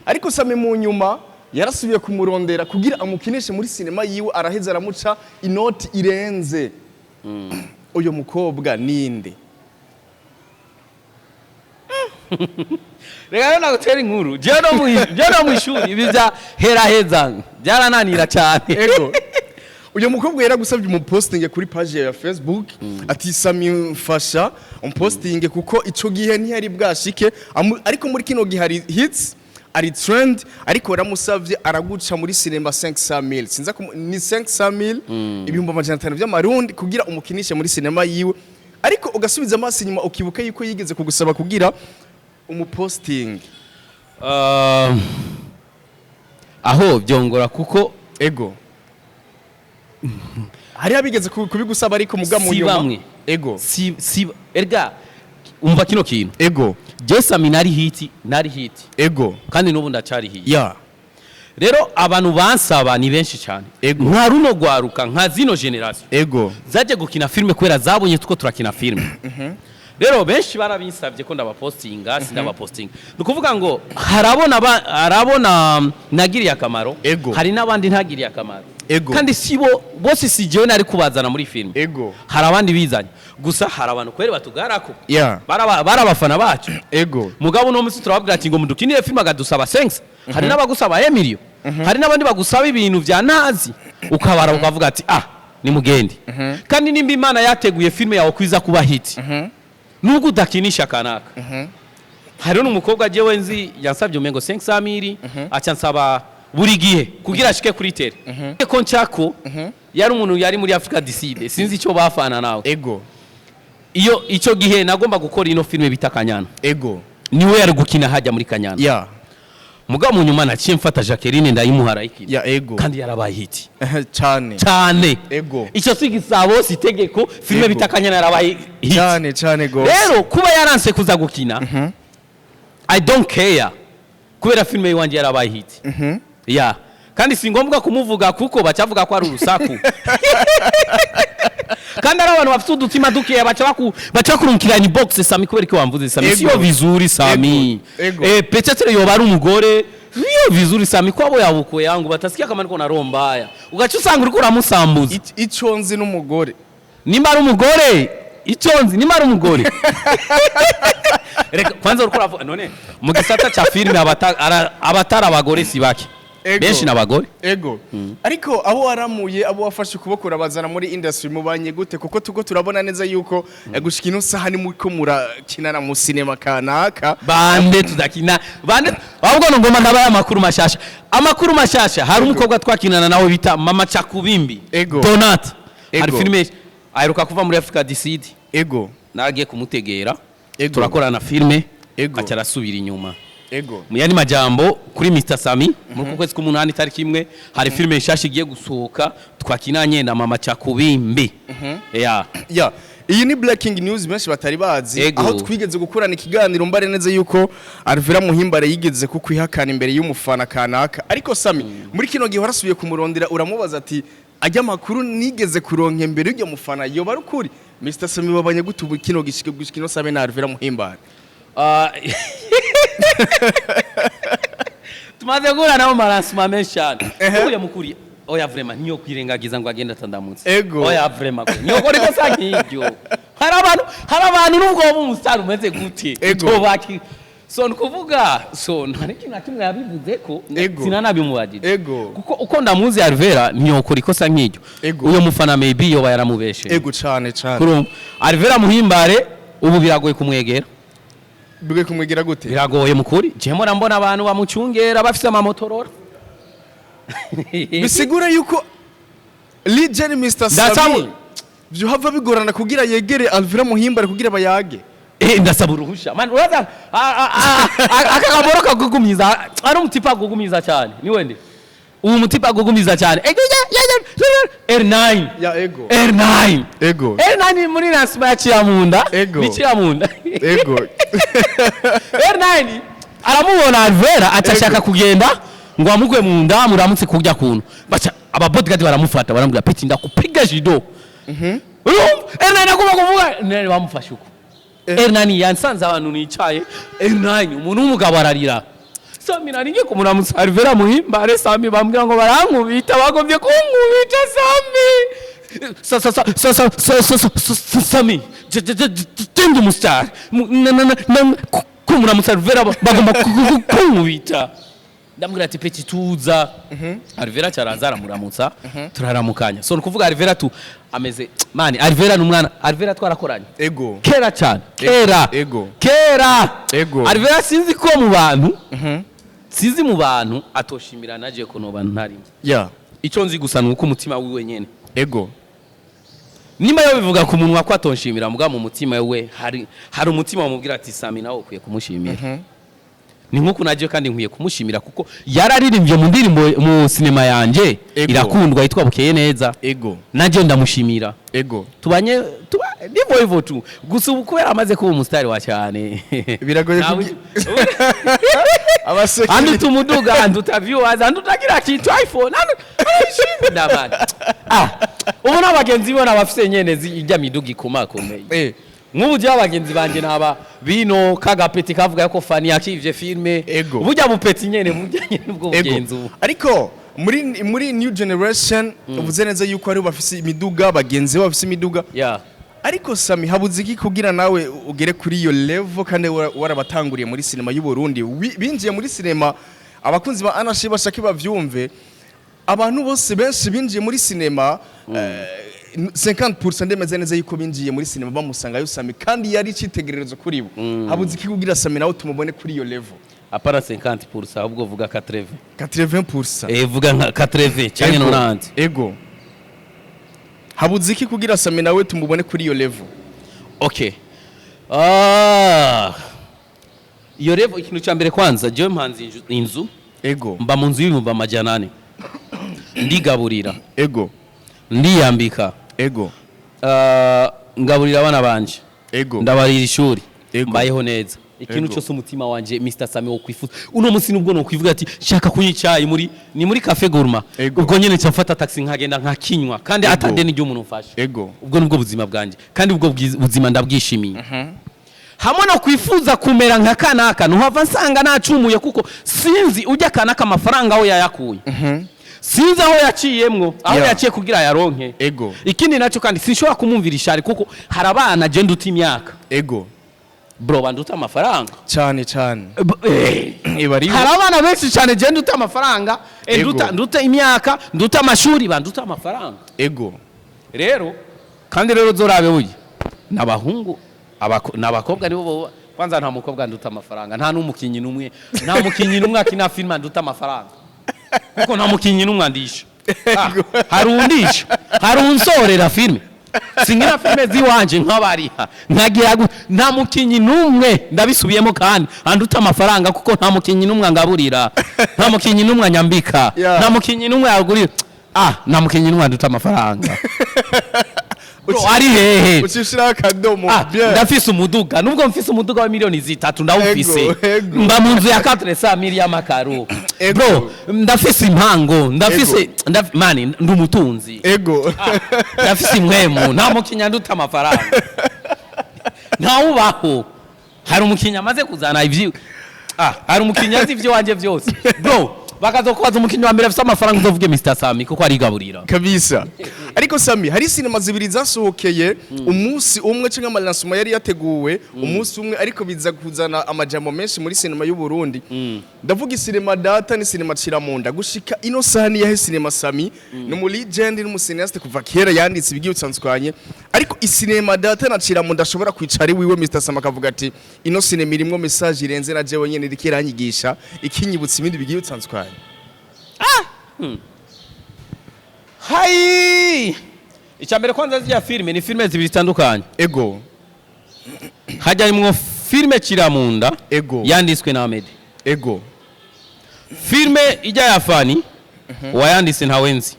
ariko Sami mu nyuma yarasubiye kumurondera kugira amukinishe muri sinema yiwe, araheza aramuca inoti irenze. Uyo mukobwa ninde? Reka rero nagutera inkuru. Jewe no mu ishuri ibi bya hera heza byarananira cyane. Ego, uyu mukobwa yaragusabye umupostinge kuri page ya Facebook, ati: "Sami, mfasha umupostinge," kuko ico gihe ntiyari bwashike. Ariko muri kino gihe hari hits, ari trend, ariko waramusavye araguca muri cinema 500,000, sinza ni 500,000, 500,000 by'amarundi, kugira umukinishe muri cinema yiwe. Ariko ugasubiza amaso inyuma ukibuka yuko yigeze kugusaba kugira umuposting. Aho byongora kuko Ego, hari abigeze kubigusaba, ariko muga mu Si nyuma bamwe. Si erga, umva kino kintu. Je Sami nari hit, nari hit. Kandi n'ubu ndacari hit. Rero abantu bansaba ni benshi cyane. Nka runo gwaruka, nka zino generation zaje gukina filme kubera zabonye tuko turakina filme. Rero benshi barabinsabye ko ndabapostinga, sindabapostinga. Ni ukuvuga ngo harabona nagiriye akamaro, hari n'abandi ntagiriye akamaro. Kandi si bo bose, si jewe nari kubazana muri filme. Hari abandi bizanye. Gusa hari abantu kweri batugarako, bari abafana bacu. Mugabo uno munsi turababwira ati ngo mudukinire filme, akadusaba 5, hari n'abagusaba emilio, hari n'abandi bagusaba ibintu vya nazi, ukabara ukavuga ati: "Ah, ni mugende." Kandi nimba Imana yateguye filme yawe kwiza kuba hit, nubwo udakinisha kanaka. Hariho n'umukobwa jewe nzi yansabye umengo 500 mille, aca nsaba buri gihe kugira ashike kuri tele ko nshako. Yari umuntu yari muri Africa Decide, sinzi icyo bafana nawe. Iyo icyo gihe nagomba gukora ino filme bita Kanyana, niwe yari gukina hajya muri Kanyana. Mugabo mu nyuma naciye mfata Jacqueline, ndayimuha, arayikina. Kandi yarabaye hit. Cyane. Cyane. Icyo si igisabo, si itegeko, filme bita Kanyana yarabaye hit. Cyane cyane gose. Rero kuba yaranse kuza gukina, I don't care, kubera filme yiwanje yarabaye hit. Ya, kandi si ngombwa kumuvuga kuko bacavuga ko ari urusaku, kandi ari abantu bafite udutima dukeya, baca bakurungikira inbox: "Sami, kubera ko wamvuze, Sami, sio vizuri, Sami." Ego. Peut-être yoba ari umugore: "Sio vizuri, Sami, kwabo yabukwe yangu batasikia kama niko na roho mbaya." Ugaca usanga uriko uramusambuza. Ico nzi n'umugore. Nimba ari umugore, icyo nzi nimba ari umugore, reka kwanza uriko uravuga none mu gisata ca filime abatari abagore si bake. Benshi n'abagore. Ego, ariko abo waramuye, abo wafashe ukuboko urabazana muri industry, mubanye gute? Kuko tuko turabona neza yuko gushika ino saha ni muko murakinana mu cinema kanaka. Bande tudakina? Bande Ahubwo ngoma ndabaye amakuru mashasha, amakuru mashasha. Hari umukobwa twakinana nawe bita Mama Chakubimbi. Donat. Hari filime aheruka kuva muri Africa Decide. Nagiye kumutegera. Turakorana filime. Aca arasubira inyuma. Mu yandi majambo, kuri Mr Sami, muri uku kwezi k'umunani tariki 1, hari filime nshasha igiye gusohoka twakinanye na Mama Chakubimbi, yeah. Ya, iyi ni breaking news benshi batari bazi. Aho twigeze gukorana ikiganiro, mbare neza yuko Alvera Muhimbare yigeze kukwihakana imbere y'umufana kanaka. Ariko Sami, muri kino gihe warasubiye kumurondera, uramubaza ati: "Ajya amakuru nigeze kuronka imbere y'ujya mufana yoba ari ukuri?" Mr Sami, babanye gute ubu kino gishike gushika ino Sami na Alvera Muhimbare? Ah, tumaze guhura nabo ma lancement menshi cyane. Uhuye mukuri, oya, vraiment niyo kwirengagiza ngo agende atandamutse. Oya, vraiment ko niyo kora ikosa nk'iryo. Hari abantu nubwo woba umusitari umeze gute, utobaki. So ni ukuvuga, so nta n'ikintu na kimwe yabivuze ko sinanabimubajije. Kuko uko ndamuzi Alvera, ntiyokora ikosa nk'iryo. Uyo mufana maybe yoba yaramubeshe. Ego, cane cane. Kurumva Alvera Muhimbare ubu biragoye kumwegera. Bigoye kumwegera gute? Biragoye mukuri. Je mbona abantu bamucungera bafise amamotorora. Bisigura yuko Legend Mr Sami vyohava bigorana kugira yegere Alvera Muhimbare kugira bayage. Eh, ndasaba uruhusha man. Uraza aka kaboro kagugumiza, ari umutipa agugumiza cyane. Ni wende uwo mutipa agugumiza cyane. Eh, ya, R9. Ya, ego. R9. R9 muri lancement ya Ciramunda. Ni Ciramunda. R9 aramubona Alvera, atashaka kugenda ngo amugwe mu nda, muramutse kurya kuntu baca aba bodyguard baramufata, baramubwira: "Petit, ndakupiga judo." Urumva R9 agomba kuvuga nene bamufashe uko. R9 yansanze abantu nicaye. R9 umuntu w'umugabo ararira. Sami, nari ngiye kumuramutsa Alvera Muhimbare. Sami, bambwira ngo barankubita, bagombye kunkubita. Sami, sa sa sa sa sa sa sa sa sa Sami, genda umustar kumuramutsa Alvera bagomba kunkubita. Ndamubwira ati: "Petit, tuza." Alvera cyaraza aramuramutsa, turaramukanya. So ni ukuvuga Alvera tu ameze mani, Alvera ni umwana. Alvera twarakoranye kera cyane, kera. Kera. Alvera sinzi ko mu bantu, sinzi mu bantu atoshimira naje ko noba ntarimo. Icyo nzi gusa ni uko umutima wiwe nyene, nimba yo bivuga ku munwa ko atonshimira, muga mu mutima we hari umutima wamubwira ati: "Sami, nawe ukwiye kumushimira." Ni nk'uko naje kandi nkwiye kumushimira kuko yararirimbye mu ndirimbo mu sinema yanje, irakundwa, yitwa Bukeye Neza. Naje ndamushimira. Tubanye tuba nivo hivyo tu. Gusa ubu kubera amaze kuba umusitari wa cyane, Biragoye abasekiri. Anduta umuduga, anduta viewers, anduta kila kitu, iPhone arashinda bana. Ah, ubu n'abagenzi bo nabafise nyene ijya miduga ikomakomeye. Nk'ubu jya abagenzi banje naba bino kagapeti kavuga ko fani yakivye filme. Burya bupeti nyene, burya nyene ubwo bugenzi ubu. Ariko muri new generation uvuze neza yuko ari bafise imiduga, bagenzi babo bafise imiduga. Ariko Sami, habuze iki kugira nawe ugere kuri iyo level kandi warabatanguriye muri sinema y'u Burundi? Binjiye muri sinema, abakunzi ba Anashi bashaka bavyumve, abantu bose benshi binjiye muri sinema, 50% ndemeze neza yuko binjiye muri sinema bamusangayo Sami, kandi yari icitegererezo kuri bo. Habuze iki kugira Sami nawe tumubone kuri iyo level? Apana 50%, ahubwo vuga 80. 80%. Eh, vuga nka 80 canke 90. Ego, habuze iki kugira Sami nawe tumubone kuri iyo level? Okay, ah, iyo level, ikintu cya mbere kwanza, jewe mpanze inzu. Mba mu nzu y'400,000, ndigaburira, ndiyambika, ngaburira abana banje, ndabarira ishuri, mbayeho neza. Ikintu cyose umutima wanje, Mr Sami, wo kwifuza uno munsi, nubwo no kwivuga ati shaka kunywa icyayi muri Cafe Gourmand, ubwo nyene nca taxi nkagenda nkakinywa, kandi atade n'iryo umuntu mfashe. Ubwo nubwo buzima bwanje, kandi ubwo buzima ndabwishimiye. Hamwe no kwifuza kumera nka kanaka, ntuhava nsanga nacumuye, kuko sinzi ujya kanaka amafaranga aho yayakuye, sinzi aho yaciyemwo, aho yaciye kugira yaronke. Ikindi nacyo kandi, sinshobora kumwumvira ishari kuko hari abana je nduta imyaka, bro, banduta amafaranga. Cyane cyane. Ibariho. Hari abana benshi cyane je nduta amafaranga, nduta imyaka, nduta amashuri, banduta amafaranga. Rero kandi rero zorabe burya n'abahungu, n'abakobwa nibo bo. Kwanza nta mukobwa nduta amafaranga, nta n'umukinyi n'umwe, nta mukinyi n'umwe akina filime nduta amafaranga, kuko nta mukinyi n'umwe andisha. Ah, hari undisha, hari unsorera filime? Sinkina filime ziwanje nk'abariha nkagira nta mukinyi n'umwe, ndabisubiyemo kandi, anduta amafaranga, kuko nta mukinyi n'umwe angaburira, nta mukinyi n'umwe anyambika, nta mukinyi n'umwe yagurira. Ah, nta mukinyi n'umwe anduta amafaranga. Bro, ari hehe? Ucishiraho akadomo. Ah, bien. Ndafise umuduga, nubwo mfise umuduga wa miliyoni 3 ndawufise. Ego, ego. Mba mu nzu ya 400 mille y'amakaro. Ego. Bro, ndafise impango, ndafise mani ndi umutunzi. Ndafise impwemu. Nta mukinya nduta amafaranga, ntawubaho. Hari umukinya amaze kuzana ivyi, ah, hari umukinya azi ivyo wanje vyose. Bro, bakazokubaza umukinnyi wa mbere afise amafaranga, uzovuge Mr Sami, kuko arigaburira. Kabisa. Ariko Sami, hari sinema zibiri zasohokeye umunsi umwe cyangwa ama lancement yari yateguwe umunsi umwe, ariko biza kuzana amajambo menshi muri sinema y'u Burundi. Ndavuga sinema Data ni sinema Ciramunda. Gushika ino saha ni yahe sinema Sami, ni umu legend, ni umu cinéaste kuva kera, yanditse ibigiye bitandukanye, ariko isinema Data na Ciramunda ashobora kwicara iwiwe Mr Sami akavuga ati: "Ino sinema irimwo message irenze, na jewe nyene iriko iranyigisha, ikinyibutsa ibindi bigiye bitandukanye"? Hayi, icya mbere kwanza, ziriya filime ni filime zibiri zitandukanye. Hajya harimwo filime Kiramunda yanditswe na Ahmed. Filime ijya ya Fani, uwayanditse ntawe nzi.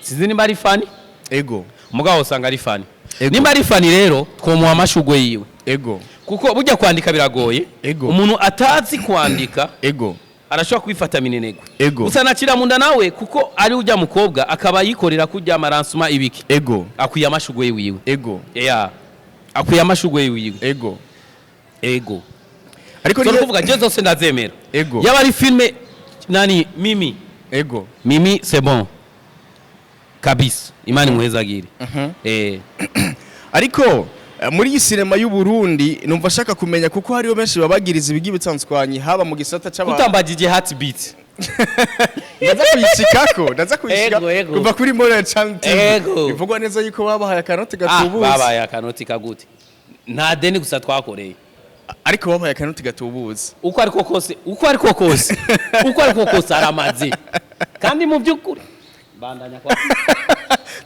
Sinzi nimba ari Fani. Mugabo usanga ari Fani. Nimba ari Fani rero, twomuha amashugwe yiwe, kuko burya kwandika biragoye. Umuntu atazi kwandika arashobora kubifata minenegwe. Gusa na Kiramunda nawe, kuko ari ujya mukobwa akaba yikorera kujya ama lancement ibiki, akwiye amashugwe yiwe. Yeah, akwiye amashugwe yiwe. Ego. Ariko so niyo kuvuga je zose ndazemera. Yaba ari filme nani, Mimi, Mimi c'est bon kabisa, Imana imuhezagire. Ariko muri iyi sinema y'u Burundi numva ashaka kumenya, kuko hariho benshi babagiriza ibigi bitandukanye, haba mu gisata c'aba Kutambagije heartbeat. Ndaza kuyishikako, ndaza kuyishika. Ego, ego. Kuva kuri Moral Channel TV, bivugwa neza yuko babahaye akanoti gatubutse. Babaye akanoti kagute? Nta deni gusa twakoreye. Ariko babahaye akanoti gatubutse. Uko ariko kose, uko ariko kose, uko ariko kose aramaze, kandi mu by'ukuri bandanya kwa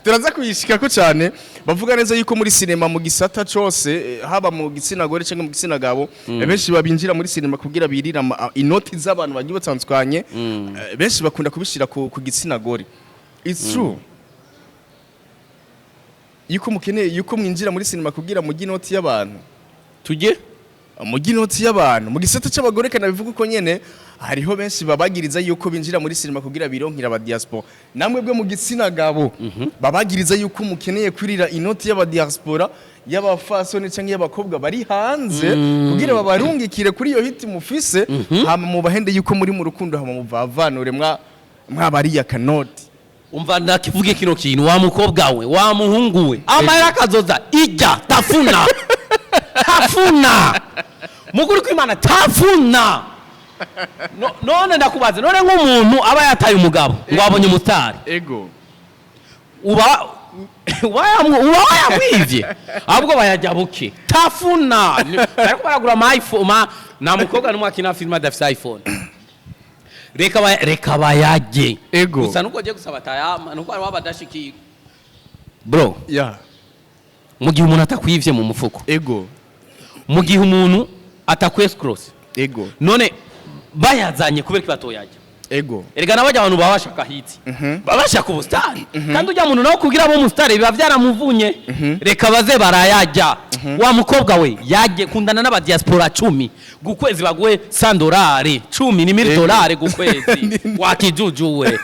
Turaza kuyishikako cyane. Bavuga neza yuko muri sinema, mu gisata cose, haba mu gitsina gore cyangwa mu gitsina gabo, benshi babinjira muri sinema kugira birira inoti z'abantu bagiye batandukanye. Benshi bakunda kubishira ku gitsina gore. It's true yuko mukeneye yuko mwinjira muri sinema kugira mujye inoti y'abantu? Tujye. Mujye inoti y'abantu. Mu gisata c'abagore kana bivuga uko nyene, hariho benshi babagiriza yuko binjira muri sinema kugira bironkera aba diaspora. Namwe bwe mu gitsina gabo babagiriza yuko mukeneye kwirira inoti y'aba diaspora, y'abafasoni canke y'abakobwa bari hanze, kugira babarungikire kuri iyo hit mufise, hama mubahende yuko muri mu rukundo, hama muvavanure mwabariya kanoti. Umva, ndakivuge kino kintu: wa mukobwa we, wa muhungu we, amahera akazoza ijya tafuna, tafuna mukuru kw'Imana, tafuna. None ndakubaza, none nk'umuntu aba yataye umugabo ngo abonye umutari, uba wayamwivye? Ahubwo bayajya buke, tafuna. Bariko baragura ama iPhone nta mukobwa n'umwe akina filime adafise iPhone. Reka bayajye. Gusa nuko giye gusaba tayama nuko hari wabadashikirwa, bro. Mu gihe umuntu atakwivye mu mufuko, mu gihe umuntu atakwescross, none bayazanye kubera ko batoyajya? Erega nabajya abantu baba bashaka hit, baba bashaka ubusitari, kandi ujya muntu nawe kugira abo umusitari biba byaramuvunye. Reka baze barayajya. Wa mukobwa we, yajye kundana n'aba diaspora 10 gukwezi, baguhe 100 dolari, 10 ni 1000 dolari gukwezi. Wakijujuwe,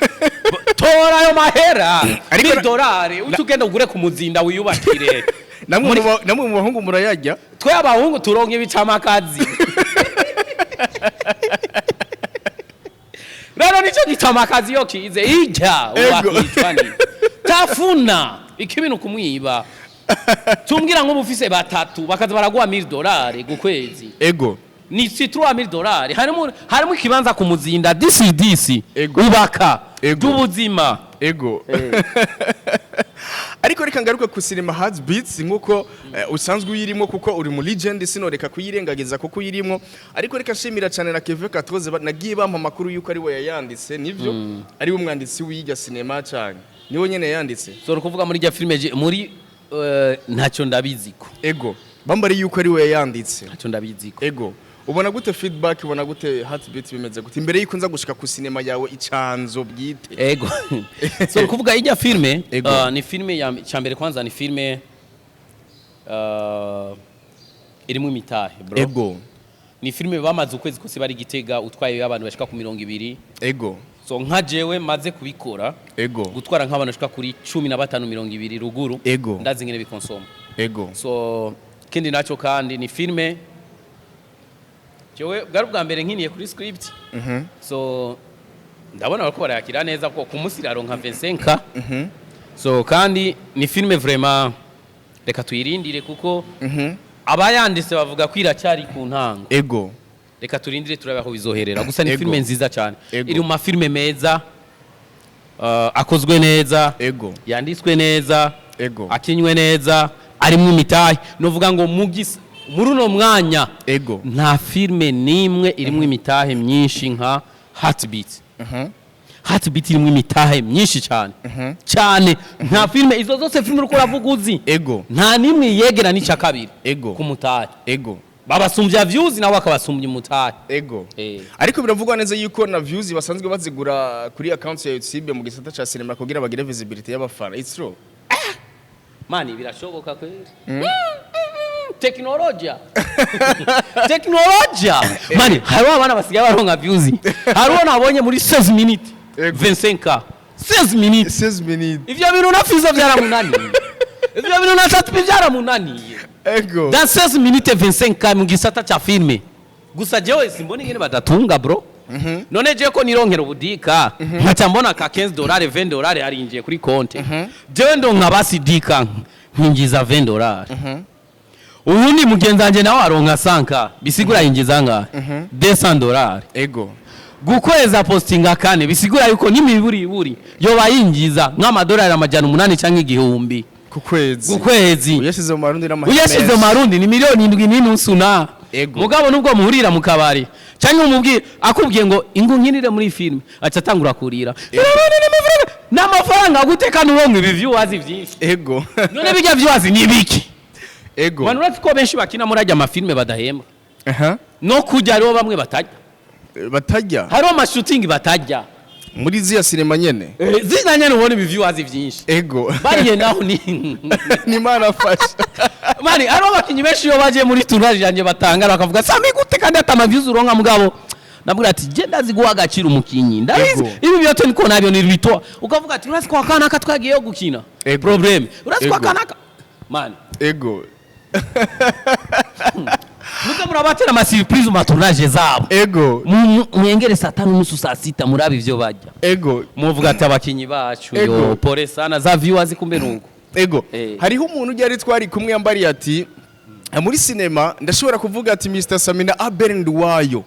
tora ayo mahera. Ariko 1000 dolari uce ugenda ugure ku Muzinda wiyubakire. Namwe namwe mu bahungu murayajya? Twe abahungu turonke ibicamakazi rero, nicyo gicamakazi iyo kize ijya wakicwa ni tafuna ikibintu kumwiba. Tumbwira nk'ubu ufise batatu bakaza baraguha 1000 dolari gukwezi, ni si 3000 dolari, harimo ikibanza ku Muzinda disi disi. Ubaka by'ubuzima. Ego, ariko reka ngaruka ku cinema Heartbeats, nkuko usanzwe uyirimo, kuko uri mu legend, sinoreka kuyirengagiza kuko uyirimo. Ariko reka nshimira cyane na Kevin Katoze, nagiye bampa amakuru yuko ari we yayanditse. Nivyo, ari we mwanditsi w'irya cinema cyane, niwe nyene yanditse? So kuvuga muri rya filime muri ntacyo ndabiziko. Ego, bambari yuko ari we yayanditse. Ntacyo ndabiziko. Ego, ubona gute feedback, ubona gute Heartbeat bimeze gute, imbere yuko nza gushika ku cinema yawe Icanzo bwite? Ego, so kuvuga ijya filme, ni filme ya cyambere, kwanza ni filme irimo imitahe, bro. Ni filme bamaze ukwezi kose bari Gitega, utwaye abantu bashika ku 20. So nka jewe maze kubikora, gutwara nk'abantu bashika kuri 15, 20 ruguru, ndazi ngene bikonsoma. So kindi naco kandi ni filme jewe bwari ubwa mbere nkiniye kuri script. So ndabona bariko barayakira neza, ko ku munsi iraronka 25. So kandi ni filme vraiment, reka tuyirindire, kuko abayanditse bavuga ko iracyari ku ntango. Reka turindire turabe aho bizoherera. Gusa ni filme nziza cyane. Iri mu mafilme meza, akozwe neza, yanditswe neza, akinywe neza, arimo imitahe. Novuga ngo mugisa muri uno mwanya nta filme n'imwe irimo imitahe myinshi nka Heartbeat. Heartbeat irimo imitahe myinshi cyane cyane. Nta filme, izo zose filme uriko uravuga uzi, nta n'imwe yegera n'ica kabiri ku mutahe. Babasumbya views, nawe akabasumbya umutahe. Ariko biravugwa neza yuko na views basanzwe bazigura kuri account ya YouTube mu gisata ca cinema kugira bagire visibility y'abafana. It's true? Mani, birashoboka kweli. Teknolojia, teknolojia, mani, hariho abana basigaye baronka views. Hariho nabonye muri 16 minutes 25K, 16 minutes. 16 minutes. Ivyo bintu na Fizo byaramunaniye, ivyo bintu na Sat-B byaramunaniye. Dans 16 minutes 25K mu gisata cha filme. Gusa jewe simbona ingene badatunga, bro. None jewe ko nironkera ubudika, nkaca mbona ka $15, $20 arinjiye kuri konte, jewe ndonka basi dika nkinjiza $20, uwundi mugenzi wanje nawe aronka 5, bisigura yinjiza ngahe? $200. Gukweza postinga kane, bisigura yuko n'imiburi iburi yoba yinjiza nk'amadolari 800 cyangwa 1000 Ku kwezi? Ku kwezi. Uyashize mu Marundi n'amahera Uyashize mu menshi. Marundi ni 7.5 miliyoni na. Mugabo nubwo muhurira mu kabari cyangwa umubwiye, akubwiye ngo ingu nkinire muri filime, aca atangura kurira. N'amafaranga gute kandi uronka ibi viewers byinshi? None bijya viewers ni ibiki? Bantu, uretse ko benshi bakina muri ajya amafilime badahembwa, no kujya hariho bamwe batajya. Batajya? Hariho amashooting batajya. Muri ziya sinema nyene? Zina nyene ubona ibi viewers byinshi. Bariye naho ni Ni Imana afasha. Mani, hariho abakinyi benshi iyo bagiye muri tournage yanjye batangara, bakavuga: "Sami, gute kandi ata views uronka?" Mugabo nabwira ati: "Je ndazi guha agaciro umukinyi, ndabizi." Ibi byote niko nabyo ni bito, ukavuga ati: "Urazi kwa kanaka twagiyeyo gukina problème, urazi kwa kanaka, mani." Muze murabatera ama surprise mu matournage zabo. Mwengere saa 5:30, saa 6, murabe ivyo barya. Muvuga ati: "Abakinyi bacu, yo pole sana za viewers, kumbe nuko." Hariho umuntu ujya ari twari kumwe yambariye ati: "Muri sinema ndashobora kuvuga ati Mr Samina, Abel Nduwayo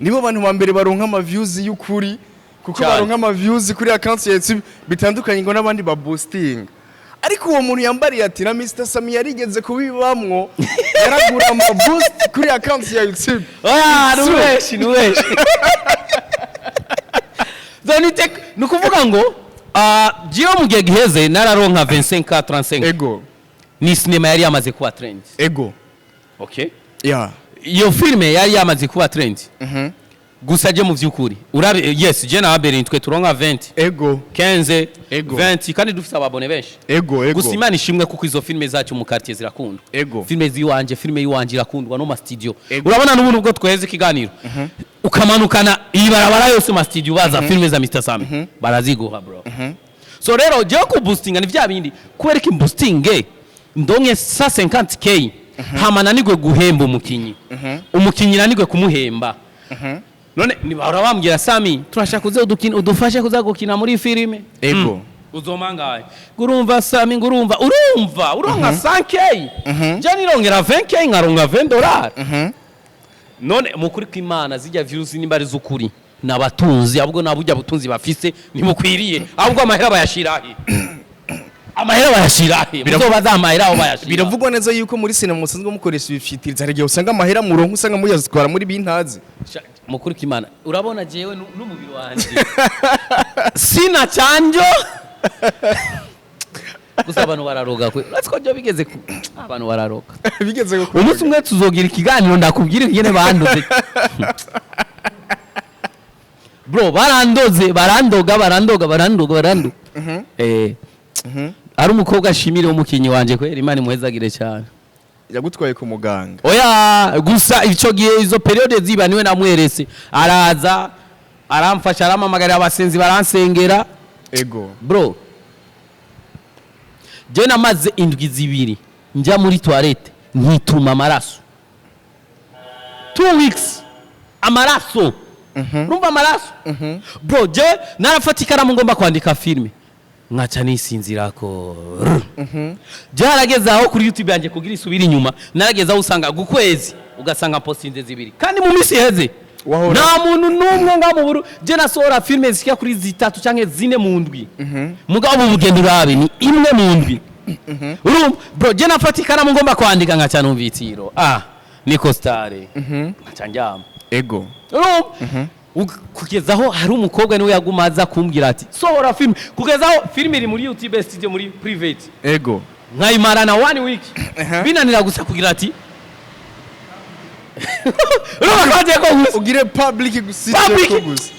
nibo bantu ba mbere baronka ama views y'ukuri, kuko baronka ama views kuri account ya YouTube bitandukanye ngo n'abandi ba boosting." Ariko uwo muntu yambariye ati na Mr Sami yarigeze kubibamwo, yaragura ama boost kuri account ya YouTube. Oya, nubeshi, nubeshi. Zonite ni ukuvuga ngo jiyo mu gihe giheze nararonka 25, 35. Ni sinema yari yamaze kuba trend. Okay, iyo filime yari yamaze kuba trend. Gusa je mu vyukuri urabe, yes, je na Abel twe turonka 20, 15, 20, kandi dufise ababone benshi. ego ego Gusa Imana ishimwe, kuko izo filime zacu mu quartier zirakundwa. Filime ziwanje, filime yiwanje irakundwa no ma studio. Urabona n'ubu ubwo twaheze ikiganiro, ukamanukana iyi barabara yose, ma studio baza filime za Mr Sami baraziguha, bro. So rero jewe ku boostinga ni vya bindi, kubera ko boosting ndonke 150K, hama nanigwe guhemba umukinyi, umukinyi nanigwe kumuhemba. None bahora bambwira: "Sami, turashaka kuza udukina, udufashe kuza gukina muri filime." Uzomangaye ngurumva Sami, ngurumva urumva uronka 5K, je nirongera 20K, nkaronka $20. None mukuri kw'Imana zijya views nimba ari z'ukuri. N'abatunzi, ahubwo nta burya butunzi bafise ntibukwiriye. Ahubwo amahera bayashirahe? Amahera bayashirahe? Muzobaza amahera aho bayashira. Biravugwa neza yuko muri sinema musanzwe mukoresha ibifitiriza. Hari igihe usanga amahera muronka, usanga muyazitwara muri bintazi. Mukuru kimana, urabona jewe n'umubiri wanje sina chanjo gusa. Abantu bararoga kwe, uretse ko byo bigeze ku abantu bararoga. Bigeze ku Umunsi umwe tuzogira ikiganiro, ndakubwira ingene bandoze, bro. Barandoze, barandoga, barandoga, barandoga, barandoga. Ari umukobwa ashimire w'umukinyi wanje kwera, Imana imuhezagire cyane. Yagutwaye ku muganga? Oya, gusa ico gihe izo période ziba niwe namwerese, araza aramfasha, arampamagarira abasenzi baransengera. Bro, je namaze indwi 2 njya muri toilette nkituma amaraso, 2 weeks, amaraso. Urumva amaraso, bro? Je narafata ikaramu ngomba kwandika filime, nkaca nisinzirako. Je harageze aho kuri YouTube yanjye kugira isubire inyuma, narageze aho usanga gukwezi ugasanga postinze zibiri, kandi mu minsi iheze nta muntu n'umwe ngaho mu buru je nasohora filime zishika kuri zitatu canke zine mu ndwi. Mugabo ubu bugenda urabe ni imwe mu ndwi. Urumva, bro, je nafata ikaramu ngomba kwandika, nkaca numva itiro, ah, niko stare, nkaca ndyama. Urumva, kugeza aho hari umukobwa niwe yaguma aza kumbwira ati: "Sohora filime." Kugeza aho filime iri muri YouTube Studio muri private, nkayimarana one week, binanira gusa kugira ati urumva ko bagiye ko gusa ugire public gusa. Public. Ko gusa.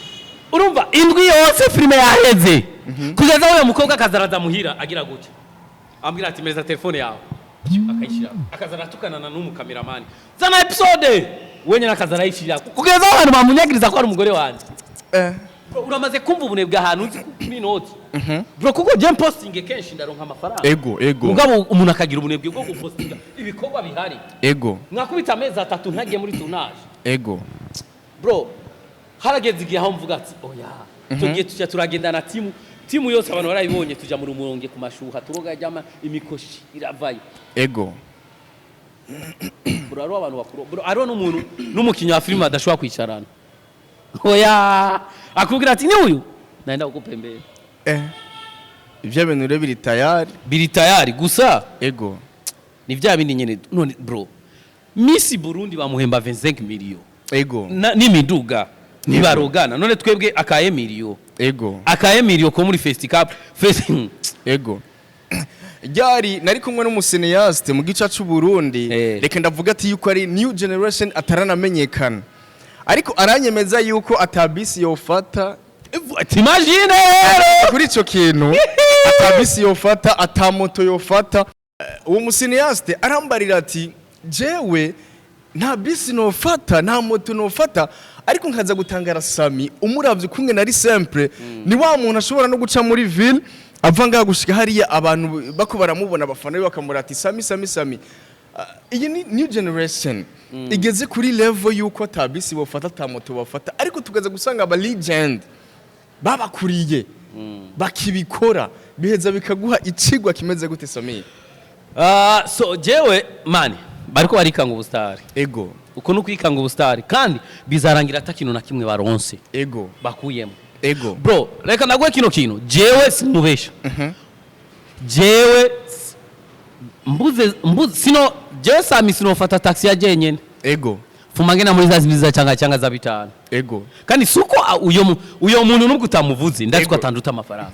Urumva, indwi yose filime yaheze, kugeza aho uyo mukobwa akazaraza muhira agira gutya, ambwira ati: "Meza telefone yawe." Akayishyira, akaza aratukanana n'umukameramani: "Zana episode." Wenyine akaza arayishyira, kugeza aho abantu bamunyagiriza ko ari umugore wanjye. Bro, uramaze kumva ubunebwe ahantu uzi kuri inoti, bro, kuko je posting kenshi ndaronka amafaranga. ego ego Mugabo umuntu akagira ubunebwe bwo gupostinga ibikorwa bihari. Mwakubita amezi 3 ntagiye muri tournage. Bro, harageze igihe aho mvuga ati: "Oya." Icyo gihe tujya turagendana timu, timu yose abantu barayibonye, tujya mu Rumonge ku mashuha, turoga jama, imikoshi iravayo. Bro, hariho abantu bakuru, bro, hariho n'umuntu n'umukinnyi wa filime adashobora kwicarana. Oya, akubwira ati: "Ni uyu naenda kukupembera." Ivyo bintu rero biri tayari. Biri tayari gusa. Ni vya bindi nyene. None bro, Miss Burundi bamuhemba 25 million n'imiduga, ntibarogana. None twebwe akaye miliyo, akaye miliyo ko muri festival fest. Ryari nari kumwe n'umu cinéaste mu gice c'u Burundi. Reka ndavuga ati yuko ari new generation ataranamenyekana, ariko aranyemeza yuko atabisi yofata. T'imagine rero! Kuri ico kintu, atabisi yofata, atamoto yofata. Uwo mu cinéaste arambarira ati: "Jewe nta bisi nofata, nta moto nofata." Ariko nkaza gutangara, Sami umuravye kumwe nari simple, ni wa muntu ashobora no guca muri ville ava ngaha gushika hariya, abantu bako baramubona, abafana be bakamurata: "Sami, Sami, Sami." Ah, iyi ni new generation igeze kuri level yuko ata bisi bofata, ata moto bafata, ariko tukaza gusanga aba legend babakuriye bakibikora. Biheza bikaguha icigwa kimeze gute, Sami? Ah, so jewe mani bariko barikanga ubustari. Uko ni ukwikanga ubustari, kandi bizarangira ata kintu na kimwe baronse bakuyemo. Bro, reka naguhe kino kintu. Jewe sinubesha, jewe mbuze mbuze sino jewe Sami sinofata taxi ya jenyene. Fuma ngena muri za zibiri za changa changa za bitanu. Kandi suko uyo muntu nubwo utamuvuze, ndazi ko atanduta amafaranga.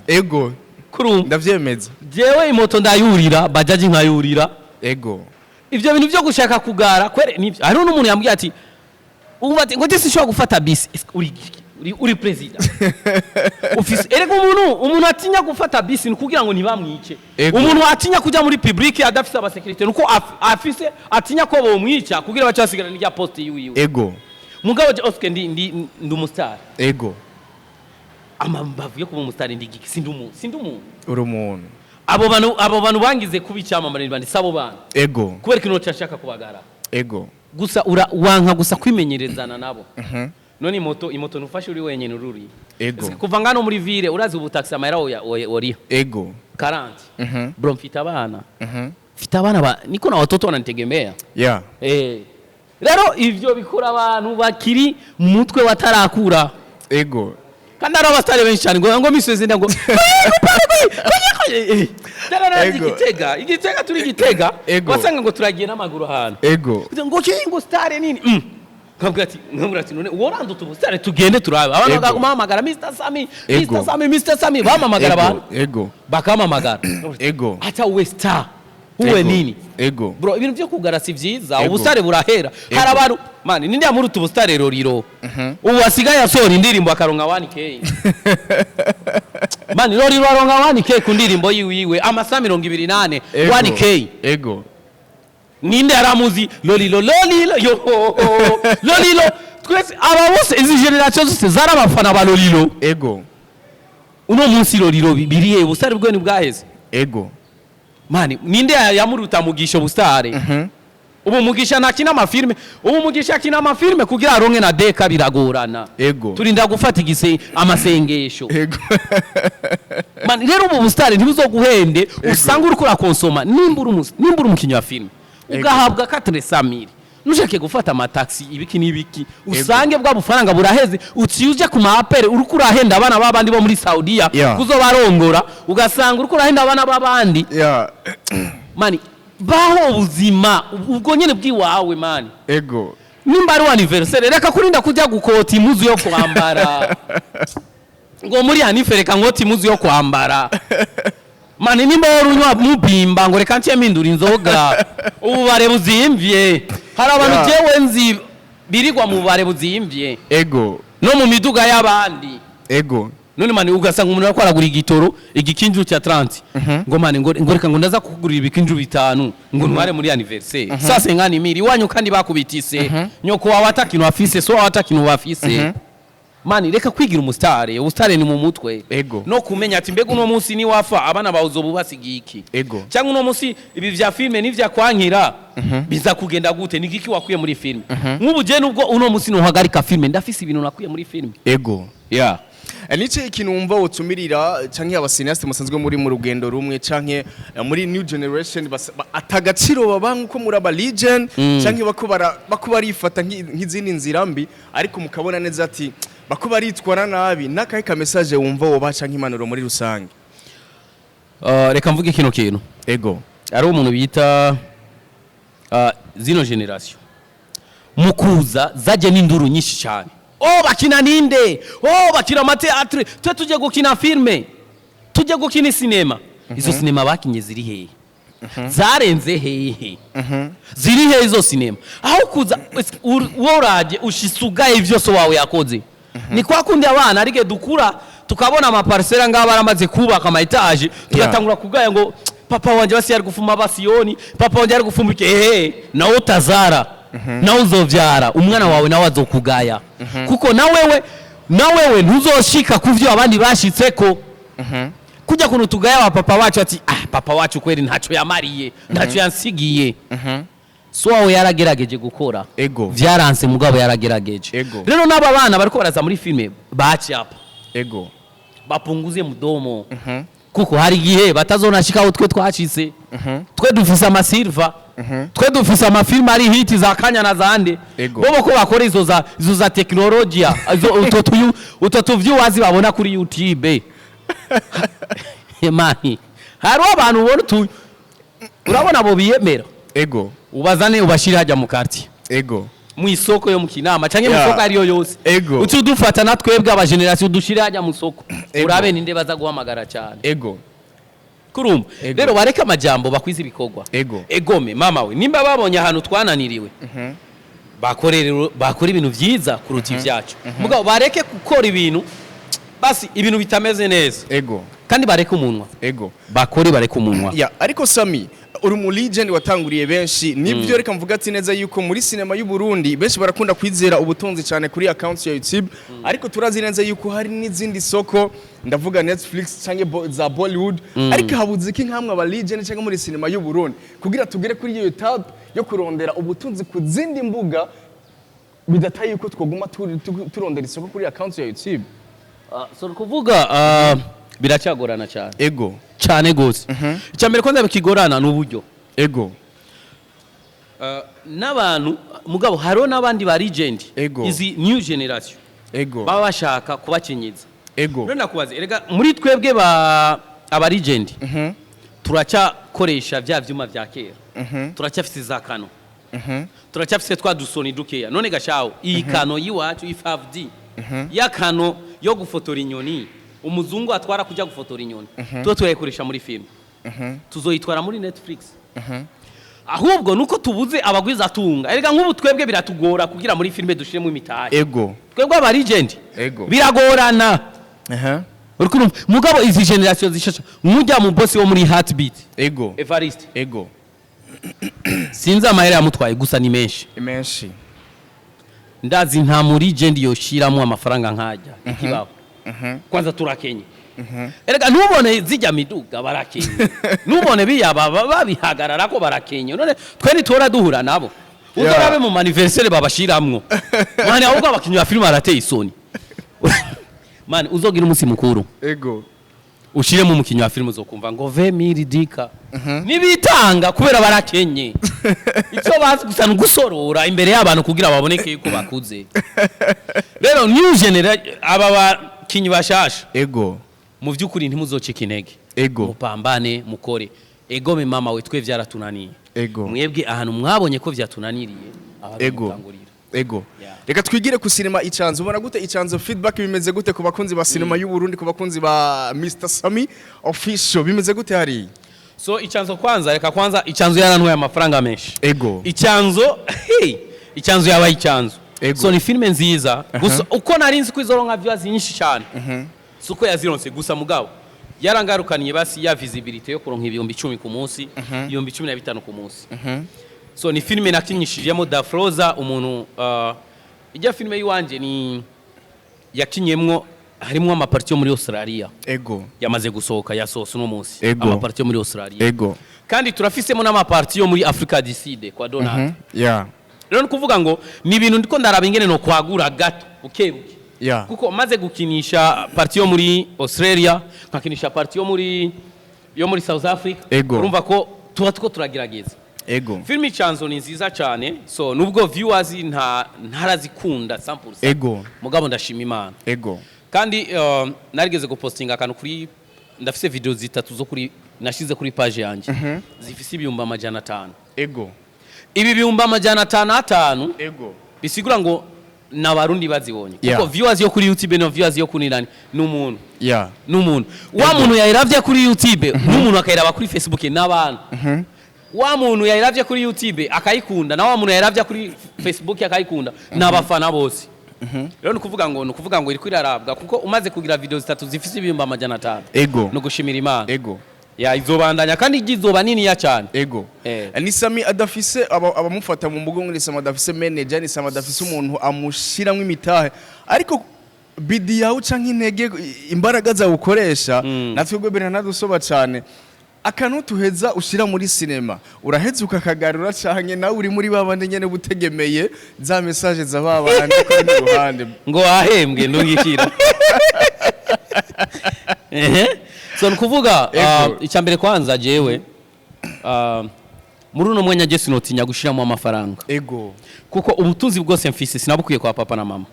Kurumva? Ndavyemeza. Jewe imoto ndayurira, bajaji nkayurira. Ivyo bintu vyo gushaka kugara kwere nivyo. Hariho n'umuntu yambwiye ati umva ati ngo sinshobora gufata bisi. Ese uri president ufise? Erega umuntu atinya gufata bisi ni kugira ngo ntibamwice. Umuntu atinya kuja muri public adafise abasécurité nuko afise atinya ko bomwica kugira bace basigara n'irya poste yiwiwe. Mugabo je Oscar ndi umustar. Ama bavuye kuba umustar, ndi giki? Sindi umuntu, sindi umuntu. Uri umuntu. Abo bantu bangize kuba icyamamare ni bande? Sabo bantu. Kubera ikintu nshaka kubagara. Gusa ura wanka gusa kwimenyerezana nabo. None imoto ntufashe uri wenyine, ururi. Ese kuva ngano muri ville, urazi ubu taxi amahera woriha? 40. Bro, mfite abana. Mfite abana ba niko na watoto wananitegemea. Rero ivyo bikora abantu bakiri mu mutwe batarakura. Kandi hari abasitari benshi cyane ngo misozi ngo Igitega, Igitega, turi Igitega. Wasanga ngo turagiye n'amaguru ahantu. Ngo ki, ngo star nini. Nkabwira ati none woranduta ubusitari, tugende turabe abantu. Bakaguma bahamagara Mr Sami, Mr Sami, Mr Sami, bamamagara abantu. Bakamamagara. Hata uwe star, uwe nini. Bro, ibintu byo kugara si vyiza. Ubusitari burahera. Hari abantu, man, ninde yamuruta ubusitari? Roriro ubu asigaye asohora indirimbo akaronka 1K. Man, Roriro aronka 1K ku ndirimbo yiwiwe amasaha 24. 1K. Ninde yaramuzi Lolilo? Lolilo yo, Lolilo, twese aba bose, izi generation zose zari abafana ba Lolilo. Uno munsi Lolilo biriye, ubusitari bwe ntibwaheze. Man, ninde yamuruta Mugisha ubusitari? Ubu Mugisha ntakina amafilme. Ubu Mugisha akina amafilme kugira aronke na deka biragorana. Turinda gufata igise amasengesho. Man, rero ubu busitari ntibuzoguhende, usanga uriko urakonsoma. Nimba uri umukinnyi wa filime ugahabwa 400 mille, nushake gufata amataxi, ibiki n'ibiki, usange bwa bufaranga buraheze, uciye uja ku ma appels, uriko urahenda abana b'abandi bo muri Saudiya kuzobarongora, ugasanga uriko urahenda abana b'abandi. Man, baho ubuzima ubwo nyene bw'iwawe, man. Nimba ari anniversaire, reka kurinda kujya gukota impuzu yo kwambara ngo muri anniv, reka ngota impuzu yo kwambara. Man, nimba wari unywa mubimba, ngo reka nce mpindura inzoga, ububare buzimvye. Hari abantu jewe nzi birirwa mu bubare buzimvye no mu miduga y'abandi. None man, ugasanga umuntu ariko aragura igitoro, igikinju cya 30, ngo man, ngo reka ngo ndaza kukugurira ibikinju bitanu ngo ntware muri anniversaire, sasa ngani miri iwanyu kandi bakubitise nyoko wawe atakintu afise, so wawe atakintu bafise. Man, reka kwigira umusitare. Ubusitare ni mu mutwe. No kumenya ati mbega uno munsi ni wafa, abana bawe uzobubasigiye iki? Cyangwa uno munsi ibi vya filme n'ivya kwankira biza kugenda gute? Ni giki wakuye muri filme? Nk'ubu je, nubwo uno munsi nuhagarika filme, ndafise ibintu nakuye muri filme. Yeah. Nice ikintu wumva wotumirira canke aba cinéastes musanzwe muri mu rugendo rumwe canke muri new generation atagaciro baba nkuko muri aba legend, canke bako barifata nk'izindi nzira mbi, ariko mukabona neza ati bako baritwara nabi, nakahe ka message wumva woba canke impanuro muri rusange? Reka mvuge kino kintu. Ari umuntu bita zino generation mu kuza zaje n'induru nyinshi cyane: "Oh, bakina ninde? Oh, bakina ama théâtre, twe tujye gukina filme, tujye gukina sinema." Izo sinema bakinye ziri hehe? Zarenze hehe? Ziri hehe izo sinema? Aho kuza woraje ushisugaye vyose wawe yakoze. Ni kwa kundi abana arike dukura tukabona ama parcelles ngaba baramaze kubaka ama étages, tugatangura kugaya ngo papa wanje basi yari gufuma basiyoni, papa wanje yari gufuma iki. Ehe, nawe utazara, nawe uzovyara umwana wawe, nawe azokugaya, kuko na wewe ntuzoshika kuvyo abandi bashitseko. Kujya kuntu tugaya wa papa wacu ati ah, papa wacu kweli ntacyo yamariye, ntacyo yansigiye. So wawe yaragerageje gukora. Vyaranse, mugabo yaragerageje. Rero n'aba bana bariko baraza muri filme bacyapa, bapunguze mudomo, kuko hari igihe batazonashika aho twe twacitse. Twe dufise amasilva, twe dufise amafilme ari hit za kanya na zande. Bobo ko bakora izo za teknolojia, izo utwo tuvyuwazi babona kuri YouTube. Man, hariho abantu ubona utu, urabona abo biyemera. Ubazane, ubashire hajya mu quartier, mu isoko yo mu Kinama canke mu soko ariyo yose. Uci udufata na twebwe aba generation, udushire hajya mu soko, urabe ninde baza guhamagara cyane. Kurumva? Rero bareke amajambo, bakwiza ibikorwa. Egome mama we, nimba babonye ahantu twananiriwe, bakorere, bakora ibintu vyiza kuruta ivyacu. Mugabo bareke gukora ibintu, basi ibintu bitameze neza. Kandi bareke umunwa. Bakore, bareke umunwa. Ya, ariko Sami, uri mu legend watanguriye benshi, nibyo. Reka mvuga ati neza yuko muri sinema y'u Burundi benshi barakunda kwizera ubutunzi cyane kuri account ya YouTube, ariko turazi neza yuko hari n'izindi soko, ndavuga Netflix cyangwa za Bollywood. Ariko habuze iki nkamwe aba legend cyangwa muri sinema y'u Burundi kugira tugere kuri iyo tab yo kurondera ubutunzi ku zindi mbuga, bidataye yuko twoguma turondera isoko kuri account ya YouTube? So kuvuga biracyagorana cyane. Cyane gose. Icya mbere kwanza bikigorana ni uburyo. N'abantu, mugabo hariho n'abandi ba legend. Izi new generation. Baba bashaka kubakinyiza. None nakubaze, erega muri twebwe ba aba legend turacyakoresha bya vyuma vya kera, turacyafise za Canon, turacyafise twa dusoni dukeya. None gashaho iyi Canon y'iwacu, iyi 5D ya Canon yo gufotora inyoni, umuzungu atwara kujya gufotora inyoni, tuba turayikoresha muri film, tuzoyitwara muri Netflix. Ahubwo nuko tubuze abagwizatunga. Erega nk'ubu twebwe biratugora kugira muri filime dushiremo imitahe. Twebwe aba legend biragorana. Uri kurumva? Mugabo izi generation zishasha, nk'ujya mu boss wo muri Heartbeat, Evariste, sinzi amahera yamutwaye, gusa ni menshi. Menshi. Ndazi nta muri legend yoshiramo amafaranga nkajya ikibaho. Kwanza turakenye. Erega ntubone zijya miduga, barakenye. Ntubone biyaba babihagarara ko barakenye. None twe nitora duhura nabo, uzorabe mu anniversaire babashiramwo, man. Ahubwo abakinyi ba filime barateye isoni, man. Uzogira umunsi mukuru, ushiremo umukinyi wa filime, uzokumva ngo 20 000 dika nibitanga, kubera barakenye. Icyo bazi gusa ni ugusorora imbere y'abantu kugira baboneke yuko bakuze. Rero new generation, aba bakinyi bashasha, mu by'ukuri ntimuzocike intege. Mupambane, mukore. Egome mama we, twe byaratunaniye. Mwebwe ahantu mwabonye ko byatunaniriye, mutangurira. Yeah. Reka twigire ku sinema Icanzo. Ubona gute Icanzo? Feedback bimeze gute ku bakunzi ba sinema y'u Burundi, ku bakunzi ba Mr Sami Official? Bimeze gute hari? So Icyanzo kwanza, reka kwanza, Icyanzo yarantwaye amafaranga menshi. Icyanzo, hey, Icyanzo yabaye Icyanzo. So ni filime nziza, gusa uko nari nzi ko izoronka views nyinshi cyane suko yazironse. Gusa mugabo yarangarukaniye basi ya visibility yo kuronka 10,000 ku munsi, 15,000 ku munsi. So ni filime nakinyishijemo Dafroza, umuntu ijya filime yiwanje ni yakinyemwo, harimwo ama parties yo muri Australia. Yamaze gusohoka, yasohotse uno munsi. Ama parties yo muri Australia. Kandi turafisemo n'ama parties yo muri Africa du Sud kwa Donald. Rero ni kuvuga ngo ni ibintu ndiko ndaraba ingene no kwagura gato buke buke, kuko maze gukinisha partie yo muri Australia, nkakinisha partie yo muri South Africa, urumva ko tuba two turagerageza. Filime Icyanzo ni nziza cyane. So nubwo viewers nta ntarazikunda 100%, mugabo ndashima Imana. Kandi narigeze gupostinga akantu kuri, ndafise video zitatu zo kuri nashize kuri page yanjye zifise 500,000. Ibi 500,000 atanu bisigura ngo n'Abarundi bazibonye, kuko viewers yo kuri YouTube no viewers yo kuri nani ni umuntu, n'umuntu wa muntu yayiravye kuri YouTube n'umuntu akayiraba kuri Facebook n'abantu. Wa muntu yayiravye kuri YouTube akayikunda na wa muntu yayiravye kuri Facebook akayikunda n'abafana bose. Rero ni ukuvuga ngo iriko irarabwa, kuko umaze kugira video zitatu zifise 500,000, no gushimira Imana. Ya, izobandanya kandi izoba niniya cyane. Ni Sami adafise abamufata mu mugongo, ni Sami adafise manager, ni Sami adafise umuntu amushiramwo imitahe, ariko bidi yawe canke intege, imbaraga zawe ukoresha, natwe gwe biranadusoba cyane. Akantu tuheza ushira muri sinema uraheza ukakagarura, canke nawe uri muri babandi nyene butegemeye za message za babandi kuri ruhande? Ngo wahembwe ndungikira. Ehe, so ni kuvuga icya mbere kwanza, jewe muri uno mwanya je sinotinya gushiramo amafaranga, kuko ubutunzi bwose mfise sinabukwiye kwa papa na mama.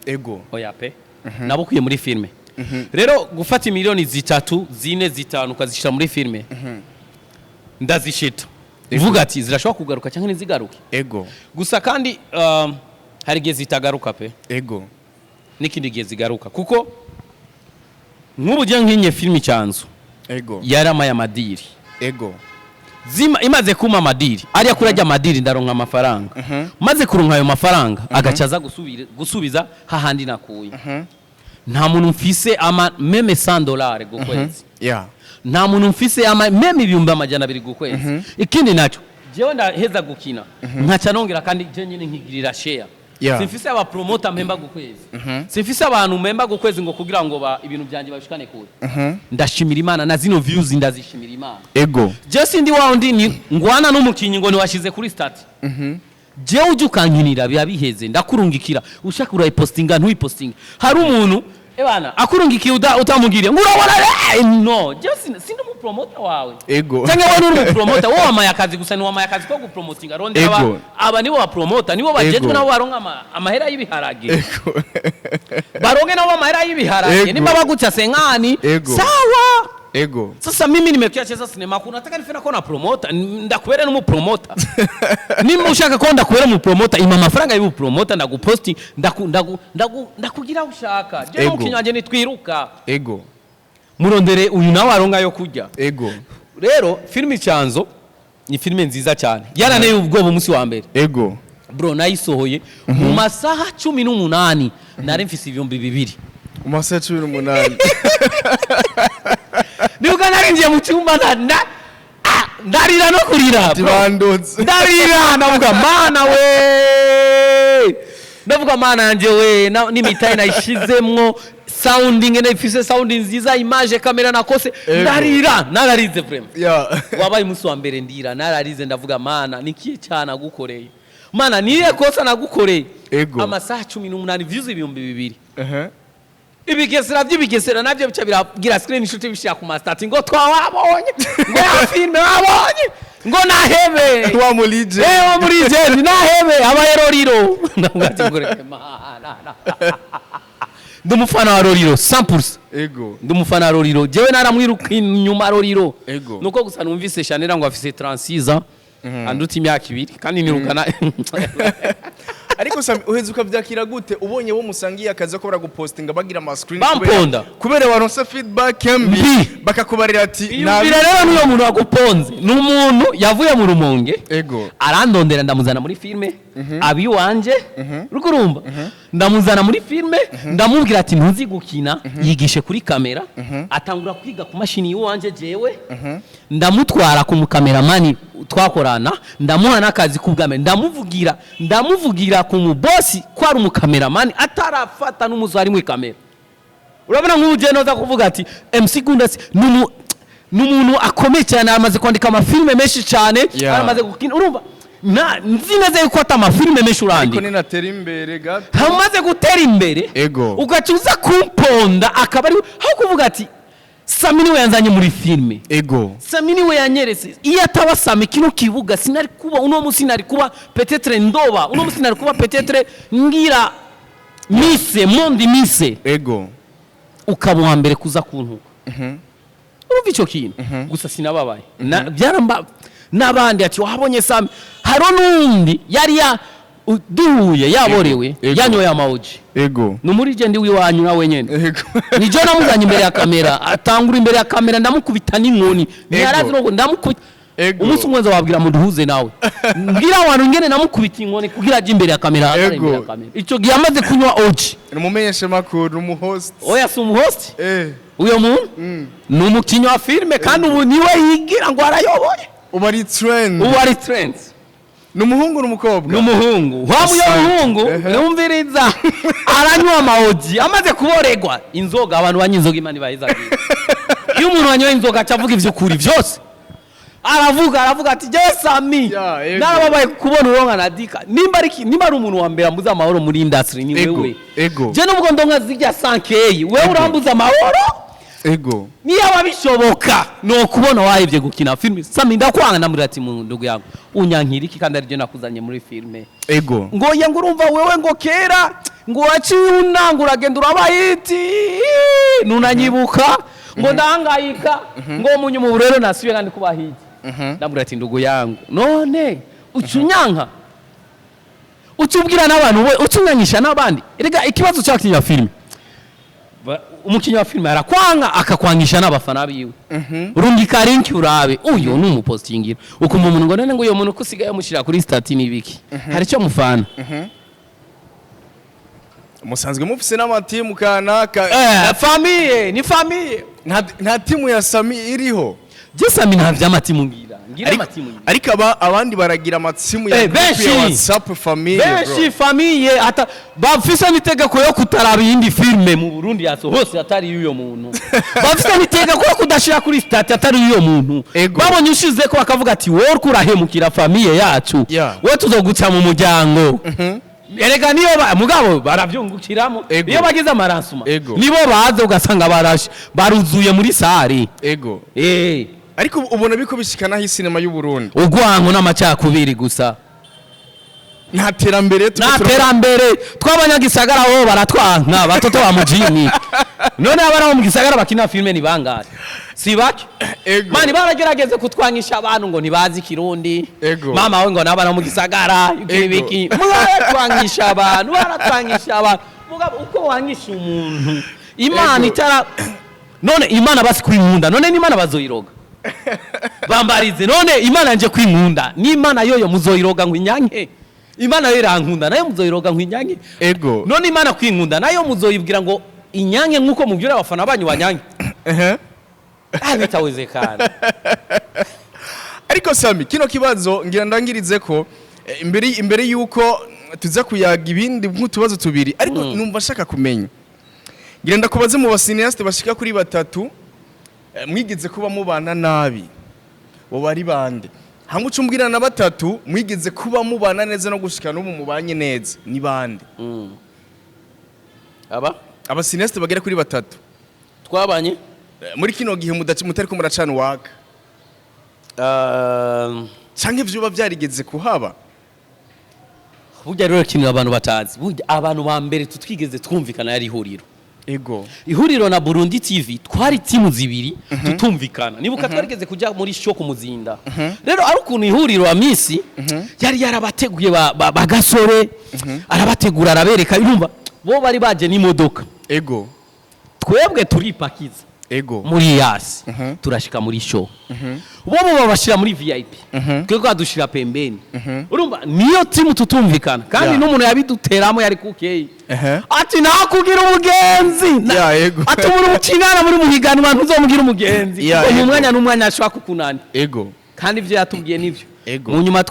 Oya pe, nabukwiye muri filme. Rero gufata miliyoni 3, 4, 5 ukazishira muri filme, ndazishita uvuga ati zirashobora kugaruka cyangwa ntizigaruke. Gusa kandi hari igihe zitagaruka pe, n'ikindi gihe zigaruka, kuko nk'ubu ujya nkinye filime Icyanzu, yaramaye ama deal. Zima, imaze kuma ama deal ariya kuri ajya ama deal, ndaronka amafaranga. Maze kuronka ayo mafaranga, agaca aza gusubiza hahandi nakuye. Nta muntu mfise ama même $100 ku kwezi. Nta muntu mfise ama même 200,000 ku kwezi. Ikindi naco, jewe ndaheza gukina nkaca nongera kandi je nyine nkigirira share. Simfise aba promoter mpemba ku kwezi, simfise abantu mpemba ku kwezi ngo kugira ngo ba ibintu byanjye babishikane kure. Ndashimira Imana, na zino views ndazishimira Imana. Je sindi wa wundi ni ngwana n'umukinyi ngo niwashize kuri statut. Jewe ujya ukankinira biba biheze, ndakurungikira, ushaka urayipostinga, ntuyipostinga. Hari umuntu ebana akurungikiye utamugiriye ngo urabona, no, jewe sindi umupromoter wawe. Cyangwa wowe uri umupromoter, wowe wamaye akazi gusa, ni wamaye akazi ko gupromotinga. Rondera aba nibo bapromota, nibo bajejwe, nabo baronka amahera y'ibiharage. Baronke nabo amahera y'ibiharage. Nimba baguca 50, sawa. Sasa mimi nimekuja cheza sinema, kuna nataka nifena ko na promoter, ndakubere n'umu promoter. Nimba ushaka ko ndakubera mu promoter, ima amafaranga y'ubu promoter, ndaguposti, ndaku ndagu ndagu ndakugira ushaka. Je, umukinyi wanje nitwiruka. Murondere uyu nawe aronga yo kurya. Rero filime Icyanzo ni filime nziza cyane, yaraneye ubwoba umunsi wa mbere. Bro, nayisohoye mu masaha 18 nari mfise 2000. Mu masaha 18? Nibuka narinjiye mu cyumba ndarira no kurira, bro. Tibandutse. Ndarira, ndavuga: "Mana we!" Ndavuga: "Mana yanje we!" N'imitayi nayishizemwo, sound ngene ifise sound nziza, image, kamera nakose. Ndarira, nararize vraiment. Wabaye umunsi wa mbere ndira, nararize, ndavuga: "Mana, nikiye cyane nagukoreye? Mana, niye kosa nagukoreye?" Amasaha 18, views 2000. Ibigesera by'ibigesera nabyo bica biragira screenshot, bishyira ku ma status ngo twawabonye, ngo ya filime wabonye, ngo nahebe. Wa mulije. Eh, wo muri jeni nahebe abaye Roriro. Ndavuga ati: "Ngureke mana." Ndi umufana wa Roriro 100%. Ndi umufana wa Roriro, jewe naramwiruka inyuma Roriro. Nuko gusa numvise Chanel ngo afise 36 ans, anduta imyaka 2, kandi nirukana. Ariko Sami, uheze ukavyakira gute ubonye wo musangiye akazi ko baragupostinga, bagira ama screen Bamponda. kubera waronse feedback mbi, Mbi. bakakubarira ati Iyumvire rero, n'uyo muntu waguponze ni umuntu yavuye mu Rumonge, arandondera, ndamuzana muri filime abi wanje, uriko urumva? Ndamuzana muri filime, ndamubwira ati: "Ntuzi gukina, yigishe kuri kamera." Atangura kwiga ku mashini y'iwanje, jewe ndamutwara ku mukameramani twakorana, ndamuha n'akazi k'ubwame, ndamuvugira ku mubosi ko ari umukameramani atarafata n'umuzo ari muri kamera. Urabona nk'ubu ugenda uza kuvuga ati MC Gundasi ni umuntu akomeye cyane, amaze kwandika amafilime menshi cyane, aramaze gukina, urumva na nzi neza yuko ata amafilime menshi Ariko urandika. ninatera imbere gato. Hamaze gutera imbere, ugaca uza kumponda, akaba ari aho kuvuga ati: "Sami niwe yanzanye muri filime, Sami niwe yanyeretse. Iyo ataba Sami, kino kibuga sinari kuba uno munsi, nari kuba peut-être ndoba uno munsi, nari kuba peut-être ngira mise mondi mise." Ukaba uwa mbere kuza kuntuka, urumva icyo kintu gusa sinababaye. Byaramba n'abandi ati: "Wabonye Sami?" Haro n'undi yari ya duhuye yaborewe, yanyoye amaoji. Ni muri je ndi w'iwanyu nawe nyene. Nijo namuzanye imbere ya kamera, atangura imbere ya kamera, ndamukubita n'inkoni, ntiyarazi no ndamukubita. Umunsi umwe nzababwira muduhuze nawe, mbwira abantu ngene namukubita inkoni kugira aje imbere ya kamera, ahagarare imbere ya kamera. Ico gihe amaze kunywa oji. Ni umumenyesha makuru, ni umuhost. Oya, si umuhost. Uyo muntu ni umukinnyi wa filime, kandi ubu niwe yigira ngo arayoboye. Ubu ari trend. Ubu ari trend. Ni umuhungu n'umukobwa? Ni umuhungu wa muyo. Asante. Muhungu. Numviriza, aranywa amaoji amaze kuboregwa inzoga. Abantu banywa inzoga, Imana ibahezagiye. Iyo umuntu wanyoye inzoga aca avuga ivy'ukuri vyose, aravuga ati: "Jewe Sami, Ya, ego. narababaye kubona uronka na dika. Nimba ari umuntu wa mbere ambuza amahoro muri industry, ni wewe. Je nubwo ndonka zirya 5K, wewe urambuza amahoro. Niba bishoboka ni ukubona wahebye gukina filime, Sami, ndakwanga." Ndamubwira ati: "Mu ndugu yangu, unyankira iki kandi aribyo nakuzanye muri filime?" Ngo ye, ngo urumva wewe, ngo kera ngo waciye unanga, uragenda uraba hit, nunanyibuka, ngo ndahangayika, ngo munyuma ubu rero nasubiye kandi kuba hit. Ndamubwira ati: "Ndugu yangu, none uca unyanka, uca ubwira n'abantu, we uca unyankisha n'abandi." Erega ikibazo cy'abakinnyi ba filime, umukinnyi wa filime arakwanga, akakwangisha n'abafana biwe. Rungika link urabe uyu ni umupostingira, ukumva umuntu ngo: "None ngo uyo muntu ko usigaye amushyira kuri status n'ibiki, hari icyo mufana?" Musanzwe mufise n'amatimu kanaka. Eh, famille ni famille. Nta timu ya Sami iriho? Je Sami nta vy'amatimu ngira amatimu ngira. Ariko abandi baragira amatimu ya Eh, group benshi. ya WhatsApp famille, bro. Benshi, famille ata bafise n'itegeko yo kutaraba iyindi filime mu Burundi yasohose atari y'uyo muntu. Bafise n'itegeko yo kudashira kuri status atari y'uyo muntu. Babonye ushize ko bakavuga ati: "Wowe uriko urahemukira famille yacu, wowe tuzoguca mu muryango." Erega niyo mugabo baravyungukiramo. Iyo bagize amaransuma, nibo baza, ugasanga barashe baruzuye muri salle. Ariko ubona biko bishikana aho isinema y'u Burundi Urwango n'amacakubiri gusa. Nta terambere. Nta terambere. Tw'abanyagisagara bo baratwanka, batoto ba mujini. None abana bo mu gisagara bakina filime ni bangahe? Si bake? Ego. Mani, baragerageze kutwangisha abantu ngo ntibazi Ikirundi. Mama we, ngo n'abana bo mu gisagara iki biki, baratwangisha abantu, baratwangisha abantu. Mugabo uko wangisha umuntu, Imana itara none Imana basi kwinkunda, none n'Imana bazoyiroga bambarize. None Imana nje kwinkunda, n'Imana yoyo muzoyiroga ngo inyanke? Imana yo irankunda, nayo muzoyiroga ngo inyanke? None Imana kwinkunda, nayo muzoyibwira ngo inyanke nk'uko mubwira abafana banyu banyanke? Ah, bitawezekana. Ariko Sami, kino kibazo ngira ndangirize ko imbere yuko tuza kuyaga ibindi nk'utubazo tubiri, ariko numva nshaka kumenya, ngira ndakubaze: mu ba cinéastes bashika kuri batatu mwigeze kuba mubana nabi, bo bari bande? Hamwe ucumbwira na batatu mwigeze kuba mubana neza no gushika n'ubu mubanye neza, ni bande? Aba Aba cinéastes bagera kuri batatu twabanye muri kino gihe mutariko muracana uwaka canke vyoba vyarigeze kuhaba. Burya rero ikintu abantu batazi, burya abantu ba mbere tutwigeze twumvikana yari Ihuriro. Ihuriro na Burundi TV, twari timu zibiri tutumvikana. Nibuka twarigeze kujya muri show ku Muzinda. Rero ari ukuntu Ihuriro wa misi yari yarabateguye bagasore, arabategura, arabereka, urumva bo bari baje n'imodoka, twebwe turipakiza muri yasi, turashika muri show, bo babashira muri VIP, twebwe badushira pembeni. Urumva niyo timu tutumvikana kandi n'umuntu yabiduteramo yari kukeyi, ati nakugira umugenzi. Ati umuntu mukinana muri muhiganwa, ntuzomugira umugenzi, kuko mu mwanya n'umwanya ashobora kukunani. Kandi ibyo yatubwiye nivyo. Mu nyuma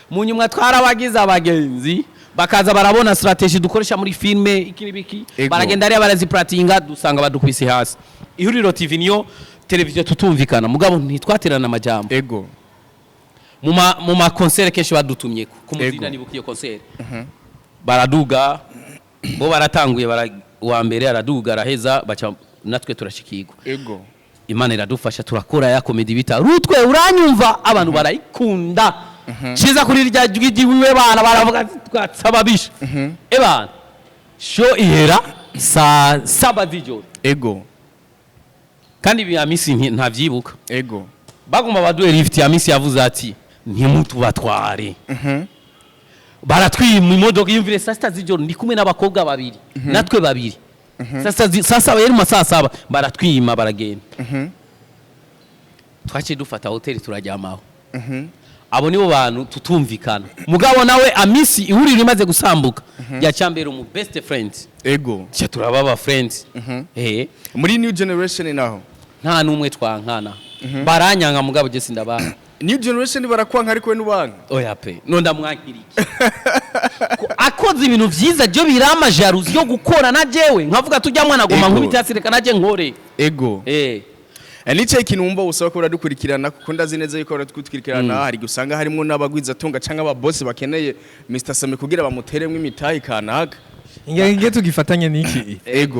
mu nyuma twarabagize abagenzi, bakaza barabona strategy dukoresha muri filme, iki n'ibiki. Baragenda ariya barazipratinga, dusanga badukubise hasi. Ihuriro TV niyo televiziyo tutumvikana, mugabo ntitwaterana amajambo. Mu ma concert kenshi badutumye ku Muzinda. Nibuka iyo concert, baraduga, bo baratanguye, bara uwa mbere araduga, araheza, baca natwe turashikirwa. Imana iradufasha, turakora ya comedy bita Rutwe uranyumva, abantu barayikunda. Ciza kuri rya jwi ryiwe, bana baravuga ati, twatsababisha ebana. Show ihera saa 7 z'ijoro. Kandi ibi ya misi ntavyibuka. Bagomba baduhe lift ya misi, yavuze ati ntimutubatware. Baratwima imodoka. Yumvire, saa 6 z'ijoro, ndi kumwe n'abakobwa babiri, natwe babiri, saa 6, yari mu ma saa 7, baratwima, baragenda. Twaciye dufata hoteli, turaryamaho. Abo nibo bantu tutumvikana. Mugabo nawe Amisi, Ihuriro imaze gusambuka, yacambera umu best friend. Cya turaba aba friends. Muri New Generation naho? Nta n'umwe twankana. Baranyanga, mugabo je sindabana. New Generation barakwanka, ariko we nubanka? Oya pe, no ndamwankira iki? Ko akoze ibintu vyiza, byo birama jalousie yo gukora na jewe nkavuga tujya mwana goma nkubita hasi, reka naje nkore. Nicaye ikintu wumva usaba ko baradukurikirana, kuko ndazi neza yuko baradukurikirana. Hari gusanga harimo n'abagwiza tunga canke ababosi bakeneye Mr Sami kugira bamuteremwo imitayi kanaka. Inge tugifatanye n'iki?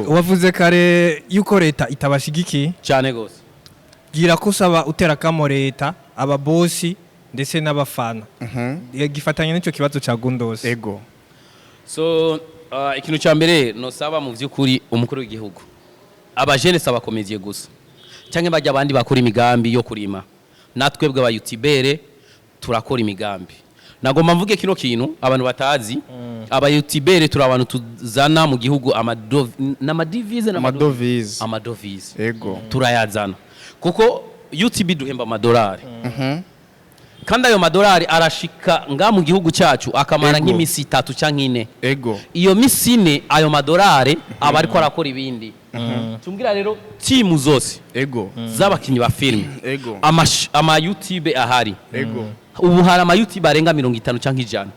Wavuze kare yuko leta itabashigikiye. Cyane gose. Gira ko usaba, utera kamo leta, ababosi ndetse n'abafana. Gifatanye n'icyo kibazo cya Gundos. So ikintu cya mbere nosaba mu by'ukuri umukuru w'igihugu, abajene saba comédien gusa cyangwa bajya abandi bakora imigambi yo kurima, natwe bwe abayutubere turakora imigambi. Nagomba mvuge kino kintu abantu batazi: abayutubere turi abantu tuzana mu gihugu n'amadevises. Amadovize. Amadovize. Turayazana kuko UTB duhemba amadolari, kandi ayo madolari arashika nga mu gihugu cyacu akamara nk'imisi 3 cyangwa 4. Iyo misi 4, ayo madolari aba ariko arakora ibindi. Tumbwira rero timu zose z'abakinnyi ba filime, ama YouTube ahari, ubu hari ama YouTube arenga 50 cyangwa 100,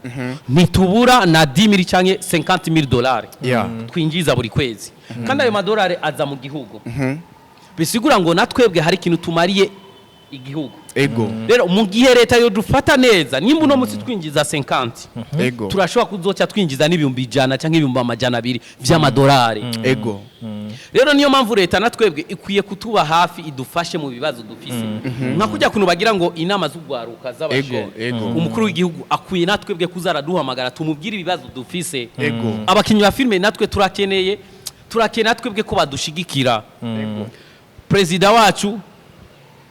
ntitubura na 10 000 cyangwa 50 000 dolari twinjiza buri kwezi. Kandi ayo madolari aza mu gihugu, bisigura ngo natwebwe hari ikintu tumariye igihugu. Rero mu gihe leta yodufata neza, nimba uno munsi twinjiza 50, turashobora kuzoca twinjiza n'100,000 cyangwa 200,000 vy'amadolari. Rero niyo mpamvu leta na twebwe ikwiye kutuba hafi, idufashe mu bibazo dufise, nka kujya kuntu bagira ngo inama z'ugwaruka z'abajene. Umukuru w'igihugu akwiye natwebwe kuzaraduhamagara, tumubwire ibibazo dufise. Abakinnyi ba filime natwe turakeneye natwebwe ko badushigikira. Perezida wacu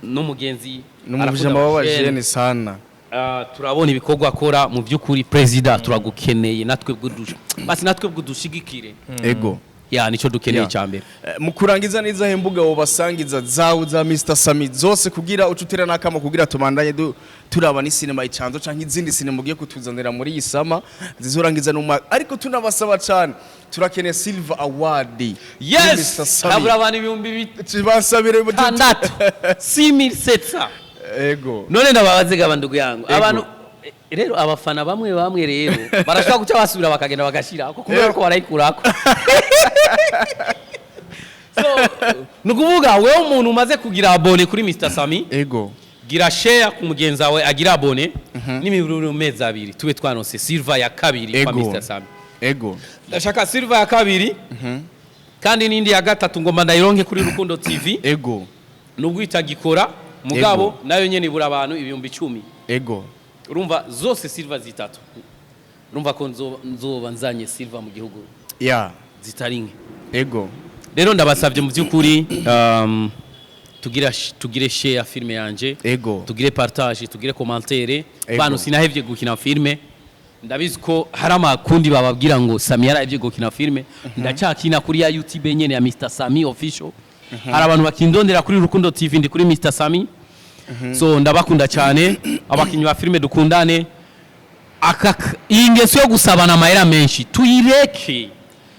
n'umugenzi, Ni umujama w'abajene sana. Ah, turabona ibikorwa akora. Mu by'ukuri, perezida, turagukeneye natwe basi natwe dushigikire. Ya, nicyo dukeneye cya mbere. Mu kurangiza neza, imbuga wobasangiza zawe za Mr Sami zose, kugira uce utera n'akamo, kugira tubandanye turaba ni sinema Icanzo canke izindi sinema ugiye kutuzanira muri iyi sama zizorangiza n'umwaka. Ariko tunabasaba cyane, turakeneye Silver Award kuri Yes. Mr. Sami. Habura abantu ibihumbi Tubasabire bitandatu, 6700. None ndababaze gaba, ndugu yangu, abantu rero, abafana bamwe bamwe rero barashobora guca basubira bakagenda bagashira ko kubera ko barayikurako. So ni ukuvuga, wewe umuntu umaze kugira abonné kuri Mr Sami, gira share ku mugenzi wawe agira abonné. N'imiburo mu mezi 2 tube twanose silver ya kabiri kwa Mr Sami. Ndashaka silver ya kabiri, kandi n'indi ya gatatu ngomba ndayironke kuri Rukundo TV, nubwo itagikora, mugabo nayo nyene ibura abantu 10,000. Urumva zose silver zitatu, urumva ko nzoba nzanye silver mu gihugu zitari nke. Rero ndabasabye mu by'ukuri, tugire share filme yanje, tugire partage, tugire commentaire. Bantu, sinahevye gukina filme. Ndabizi ko hari amakundi bababwira ngo Sami yarahevye gukina filme. Ndacyakina kuri ya YouTube nyene ya Mr Sami Official. Hari abantu bakindondera kuri Rukundo TV, ndi kuri Mr Sami. So ndabakunda cyane, abakinyi ba filme dukundane. Aka iyi ngeso yo gusabana amahera menshi tuyireke.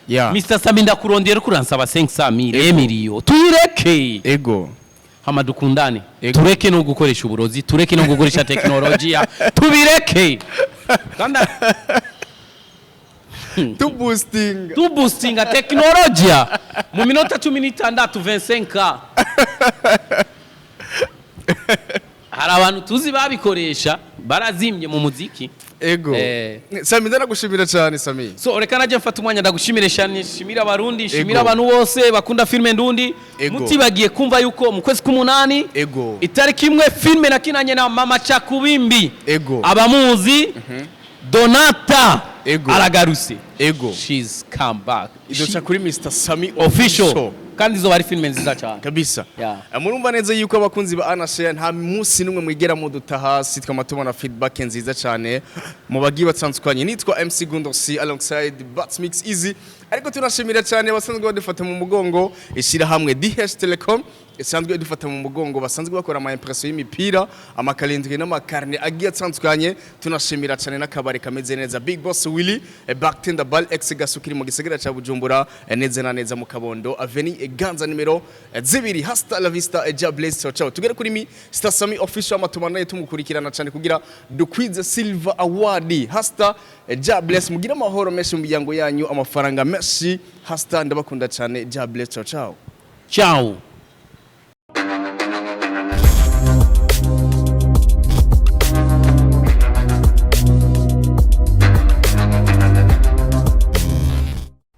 Mr Sami, ndakurondera ko uransaba 500 mille, miliyo, tuyireke. Hama dukundane. Tureke no gukoresha uburozi, tureke no gukoresha teknolojia, tubireke kandi. Tuboosting. Tuboostinga teknolojia mu minota 16, 25. Hari abantu tuzi babikoresha barazimye mu muziki. Sami, ndanagushimira cyane, Sami. So reka najya mfata umwanya ndagushimire cyane, nshimire Abarundi, nshimire abantu bose bakunda filime ndundi. Mutibagiye kumva yuko mu kwezi k'umunani, itariki 1, filime nakinanye na Mama Cakubimbi, abamuzi Donata, aragarutse. She's come back. Izoca kuri Mr Sami Official, kandi izoba ari filime nziza cyane. Kabisa. Yeah. Murumva neza yuko abakunzi ba Anashare nta munsi n'umwe mwigera muduta hasi. Twama tubona feedback nziza cyane mu bagiye batandukanye. Nitwa MC Gundosi alongside Bats Mix Easy, ariko tunashimira cyane abasanzwe badufata mu mugongo, ishyirahamwe DH Telecom isanzwe idufata mu mugongo, basanzwe bakora ama impression y'imipira, amakalendrier n'amacarnet agiye atandukanye. Tunashimira cyane n'akabari kameze neza, Big Boss Willy, Bartender Bal ex Gasukiri, mu gisagara ca Bujumbura, neza na neza mu Kabondo, Avenue Ganza nimero 2. Hasta la vista, Jah bless, ciao ciao. Tugere kuri Mr Sami Official, amatumanaye tumukurikirana cyane kugira dukwize Silver Award. Hasta, Jah bless, mugire amahoro menshi mu miryango yanyu, amafaranga menshi. Hasta, ndabakunda cyane. Jah bless, ciao ciao. Ciao.